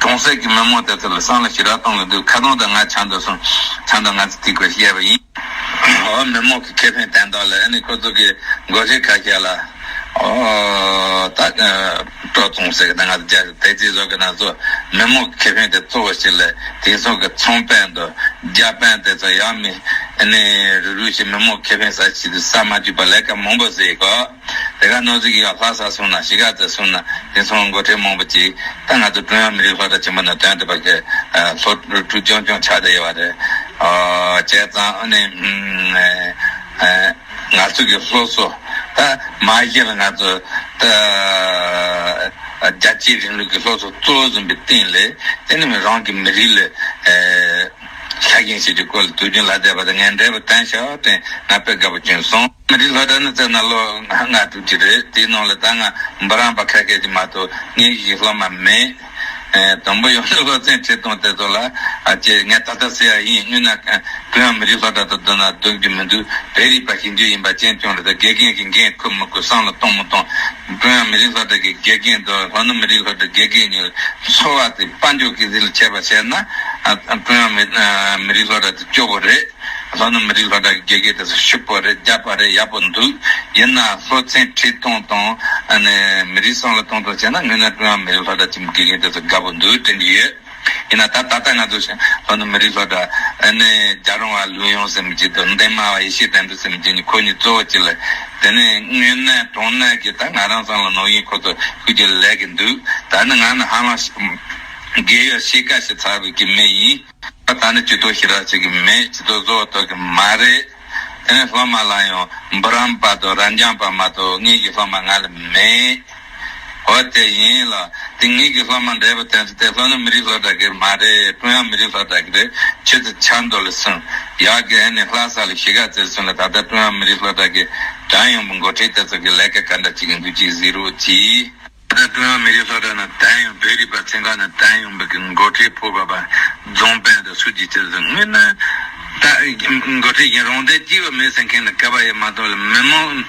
གྲོང་གསེབ་ཀྱི་མི་མང་དེ་ཚོ་ལ་བསམ་བློ་ཞེ་དྲག་གཏོང་གི་འདུག་ཁ་སང་དང་ང་ཆབ་མདོ་སོང་ཆབ་མདོ་ང་ཚོ་དེ་སྐོར་བཤད་པ་ཡིན། ཨོ་མི་མང་གི་ཁེ་ཕན་དོན་དག་ལ་ཨ་ནི་ཁོ་ཚོ་གི་འགོ་ཁྲིད་ཁ་ཤས་ལ་ཨོ་ད་སྤྲོ་ཚོང་ཟེར་གི་ད་ང་ཚོ་རྒྱ་དེ་རྩིས་བཟོ་གི་ན་ཚོ་མི་མང་གི་ཁེ་ཕན་དེ་གཙོ་བོ་ཞིག་ལ་དེང་སང་གི་ཚོང་དཔོན་དང་རྒྱ་དཔོན་དེ་ཚོ་ཡང་མི་ཨ་ནི་རུ་རུ་ཞིག་མི་མང་གི་ཁེ་ཕན་ཟ་ཞིག་ཏུ་ཟ་མ་བཅུག་པ་ལས་ཀ་མང་པོ་ཟེར་གོ། དེ་ག་ནང་ཚིག་གི་ཡང་ལྷ་ས་སོང་ན་གཞིས་ཀ་རྩེ་སོང་ན་དེང་སང་འགོ་ཁྲིད་མང་པོ་ཅིག་ད་ང་ཚོ་ཀྲུང་དབྱང་མི་རིགས་སློབ་གྲྭ་ཆེན་པོ་ནས་ཐོན་ཐུབ་པ་གི་སློབ་ཕྲུག་རྐྱང་རྐྱང་ཆགས་བསྡད་ཡོད་པ་རེད། བྱས་ཙང་ཨ་ནི་ང་ཚོ་གི་སློབ་གསོ་ད་མ་གཞི་ལ་ང་ཚོ་ད་རྒྱལ་གཅེས་རིང་ལུགས་ཀྱི་སློབ་གསོ་གཙོ་བོ་ཟིན་པའི་སྟེང་ལས་དེ་ནི་རང་གི་མི་རིགས་ལ་ཤ་ཞེན་བྱེད་རྒྱུ་སྐོར་ལ་དུས་རྒྱུན་ལབ་བསྡད་པ་དང་ངས་འབྲས་བུ་བསྟན་ཤག་དྲན་ང་དཔེ་དགའ་པོ་བྱུང་སོང་། མི་རིགས་སློབ་གྲྭ་ནི་བཙལ་ན་ལོ་ལྔ་དྲུག་ཅིག་རེད། དེའི་ནང་ལ་ད་ང་འབུམ་རམས་པ་ཁ་ཤས་ཅིག་མ་གཏོགས་ངའི་གཞི་སློབ་མ་མེད། ཨེ་དང་པོ་ཡོང་ནས་སློབ་ཚན་ཁྲིད་སྟངས་དེ་ཚོ་ལ་ཨ་ཅེ་ངས་ད་ལྟ་ཟེར་ཡ་ཡིན། དངོས་གནས་ཀྲུང་དབྱང་མི་རིགས་སློབ་གྲྭ་དང་བསྡུར་ན་སྡུག་རྒྱུ་མི་འདུག་བོད་རིག་པ་ཞིག་འདུས་ཡིན་པ་རྐྱང་རྐྱང་རེད། ད་དགེ་རྒན་གྱི་འགན་ཁུར་མི་ཁུར་བསམ་བློ་གཏོང་མི་གཏོང་ཀྲུང་དབྱང་མི་རིགས་སློབ་གྲྭ་གི་དགེ་རྒན་དང་ལྷོ་ནུབ་མི་རིགས་སློབ་གྲྭ་དགེ་རྒན་གཉིས་འཚོ་བ་དེ་དཔལ་འབྱོར་གྱི་ཟིལ་བྱས་པ་བྱས་ན་ཨ་ཀྲུང་དབྱང་མི་མི་རིགས་སློབ་གྲྭ་དེ་སྐྱོ་པོ་རེད། ལྷོ་ནུབ་མི་རིགས་སློབ་གྲྭ་གི་དགེ་རྒན་དེ་ཚོ་ཕྱུག་པོ་རེད། རྒྱ་པ་རེད། ཡག་པོ་འདུག་ཡིན་ན་སློབ་ཚན་ཁྲིད་སྟངས་དང་ཨ་ནི་མི་རིགས་བསམ་བློ་གཏོང་སྟངས་བྱས་ན་དངོས་གནས་ཀྲུང་དབྱང་མི་རིགས་སློབ་གྲྭ་ཆེན་མོ་དགེ་རྒན་དེ་ཚོ་དགའ་པོ་འདུག་དྲན་གྱི་ཡོད། ཡིན་ན་ད་ད་ལྟ་ང་ཚོ་ལྷོ་ནུབ་མི་རིགས་སློབ་གྲྭ་ཨ་ནི་རྒྱལ་རོང་བ་ལུའུ་ཡུང་ཟེར་མི་ཅིག་དང་འདན་མ་བ་ཡེ་ཤེས་དོན་གྲུབ་ཟེར་མི་ཅིག་ནི་ཁོ་གཉིས་གཙོ་བོ་གཅིག་ལ་དེ་ནས་དངོས་གནས་དྲང་གནས་ཀྱི་ད་ང་རང་ཚང་ལ་ནོར་གཡེང་ཁོ་ཚོ་ཤུགས་ཀྱིས་ལས་ཀྱི་འདུག་ད་ནི་ང་ནི་ཧ་ལམ་རྒས་ཡོལ་ཤེས་ཀ་ཞིག་ཚར་བའི་གི་མི་ཡིན། ད་ནི་སྤྱི་ཚོགས་ཞེ་དྲག་ཅིག་གི་མེད། སྤྱི་ཚོགས་བཟོ་བ་ཐོག་གི་མ་རེད། དེ་ནས་སློབ་མ་ལ་ཡང་འབུམ་རམས་པ་དང་རབ་འབྱམས་པ་མ་གཏོགས་ངེད་ཀྱི་སློབ་མ་ང་ལ་མེད། འོ་དེ་ཡིན་ལ་དེ་ངེད་ཀྱི་སློབ་མ་འདྲ་པོ་དོན་ཚོ་དེ་ལྷོ་ནུབ་མི་རིགས་སློབ་གྲྭ་གི་མ་རེད། ཀྲུང་དབྱང་མི་རིགས་སློབ་གྲྭ་གི་རེད། ཆུ་ཚོད་ཆ་འདོ་ལ་སོང་ཡག་གི་ཨ་ནི་ལྷ་ས་ལ་གཞིས་ཀ་རྩེར་སོང་ལ་ད་ལྟ་ཀྲུང་དབྱང་མི་རིགས་སློབ་གྲྭ་གི་དྲན་ཡོང་པོ་འགོ་ཁྲིད་དེ་ཚོ་གི་ལས་ཀ་ག་འདྲ་བྱེད་ཀྱི་འདུག་ཅིག་གཟིགས་རོགས་གྱིས། ད་ཀྲུང་དབྱང་མི་རིགས་སློབ་གྲྭ་ནས་དྲན་ཡོང་བོད་རིག་པ་ཚན་ཁག་ནས་དྲན་ཡོང་བའི་གི་འགོ་ཁྲིད་ཕོ་བ་པ་རྫོང་དཔོན་དང་སུ་ཅིག་ཅི་ཟེར་དངོས་གནས་ད་འགོ་ཁྲིད་ཡིན་རུང་དེ་སྐྱིད་པ་མེད་ཟེར་མཁན་ནི་སྐབས་ཡོད་མ་གཏོགས་ལ་མི་མང་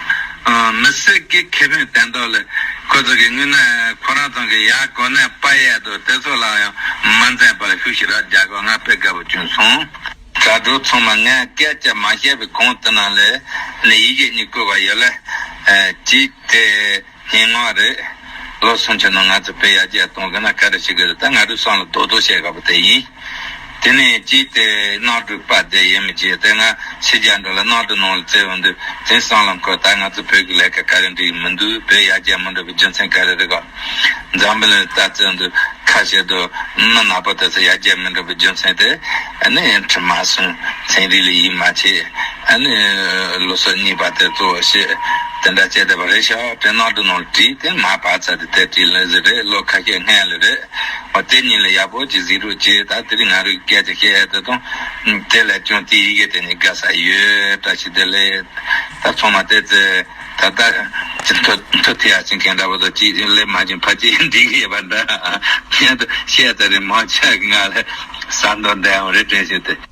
མི་སེར་གི་ཁེ་ཕན་དོན་དག་ལ་ཁོ་ཚོ་གི་དངོས་གནས་ཁོ་རང་ཚོ་གི་ཡ་གོ་གནས་དཔལ་ཡས་དང་དེ་ཚོ་ལ་ཡང་མ་འཛེམས་པར་ཤུགས་ཞེ་དྲག་རྒྱག་དགོས། ང་དཔེ་དགའ་པོ་བྱུང་སོང་། དྲ་གྲོགས་ཚང་མ་ངས་སྐད་ཆ་མ་བཤད་པའི་གོང་དེ་ནང་ལས་ནི་ཡི་གེ་གཉིས་བཀོད་པ་ཡོད་ལ་ཅིག་དེ། སྙན་ངག་རེད། ལོ་སུམ་ཅུ་ནང་ང་ཚོ་བོད་ཡར་རྒྱས་གཏོང་དགོས་ན་ག་རེ་བྱེད་དགོས་རེད། ད་ང་ཚོའི་བསམ་བློ་རྡོག་རྡོག་བཤད་དགོས་པ་དེ་ཡིན། དེ་ནས་གཅིག་དེ་གནམ་གྲུ་པ་དེ་ཡིན་མི་བྱེད་དེ་ང་ཕྱི་རྒྱལ་འགྲོ་ལ་གནམ་གྲུ་ནང་ལ་བཙལ་ཡོང་དུས་དེ་བསམ་བློ་འཁོར། ད་ང་ཚོ་བོད་ཀྱི་ལས་ཀ་ག་རེ་འགྲིག་མི་འདུག་བོད་ཡར་རྒྱས་མི་འགྲོ་བའི་རྒྱུ་མཚན་ག་རེ་རེད་ག་འཛམ་བུ་གླིང་ལ་ལྟ་བཙལ་དུས་ཁ་ཤས་དུ་མི་ནག་པོ་དེ་ཚོ་ཡར་རྒྱས་མི་འགྲོ་བའི་རྒྱུ་མཚན་དེ་ཨ་ནི་ཁྲིམས་མ་སྲུང་། ཚན་རིག་ལ་ཡིད་མ་ཆེས། ཨ་ནི་ལོ་སོ་གཉིས་པ་དེ་གཙོ་བོ་བྱེད། དེ་འདྲ་བྱས་བསྡད་པ་རེད་ཤག་དེ་ནང་དུ་ནང་བྲིས་ཏེ་མ་པ་ཚ་དེ་དེ་བྲིས་ལེ་ཟེར་རེད། ལོ་ཁ་ཤས་སྔན་ལ་རེད། འོ་དེ་གཉིས་ལ་ཡག་པོ་ཅིག་གཟིགས་རོགས་བྱེད། ད་དེ་རིང་ང་རང་སྐད་ཆ་བཤད་ཡ་དེ་དང་། དེ་ལས་ཀྱང་དེ་ཡི་གེ་དེ་ནི་དགའ་ས་ཡོད། བཀྲ་ཤིས་བདེ་ལེགས། ད་ཚང་མ་དེ་ཚེ་ད་ལྟ་ཅི་ཐོ་ཐོ་ཐེ་ཡ་ཅིན་མཁན་འདྲ་པོ་དང་ཅིག་ལས་མ་ཅིན་ཕ་ཅིག་འགྲིག་གི་ཡོད་པ་འདྲ། ཡང་ད་བཤད་ད་རེད། མ་ཆ་གི་ང་ལ་ས་མདོ་འདྲ་ཡང་རེད་དྲན་བྱེད་དེ།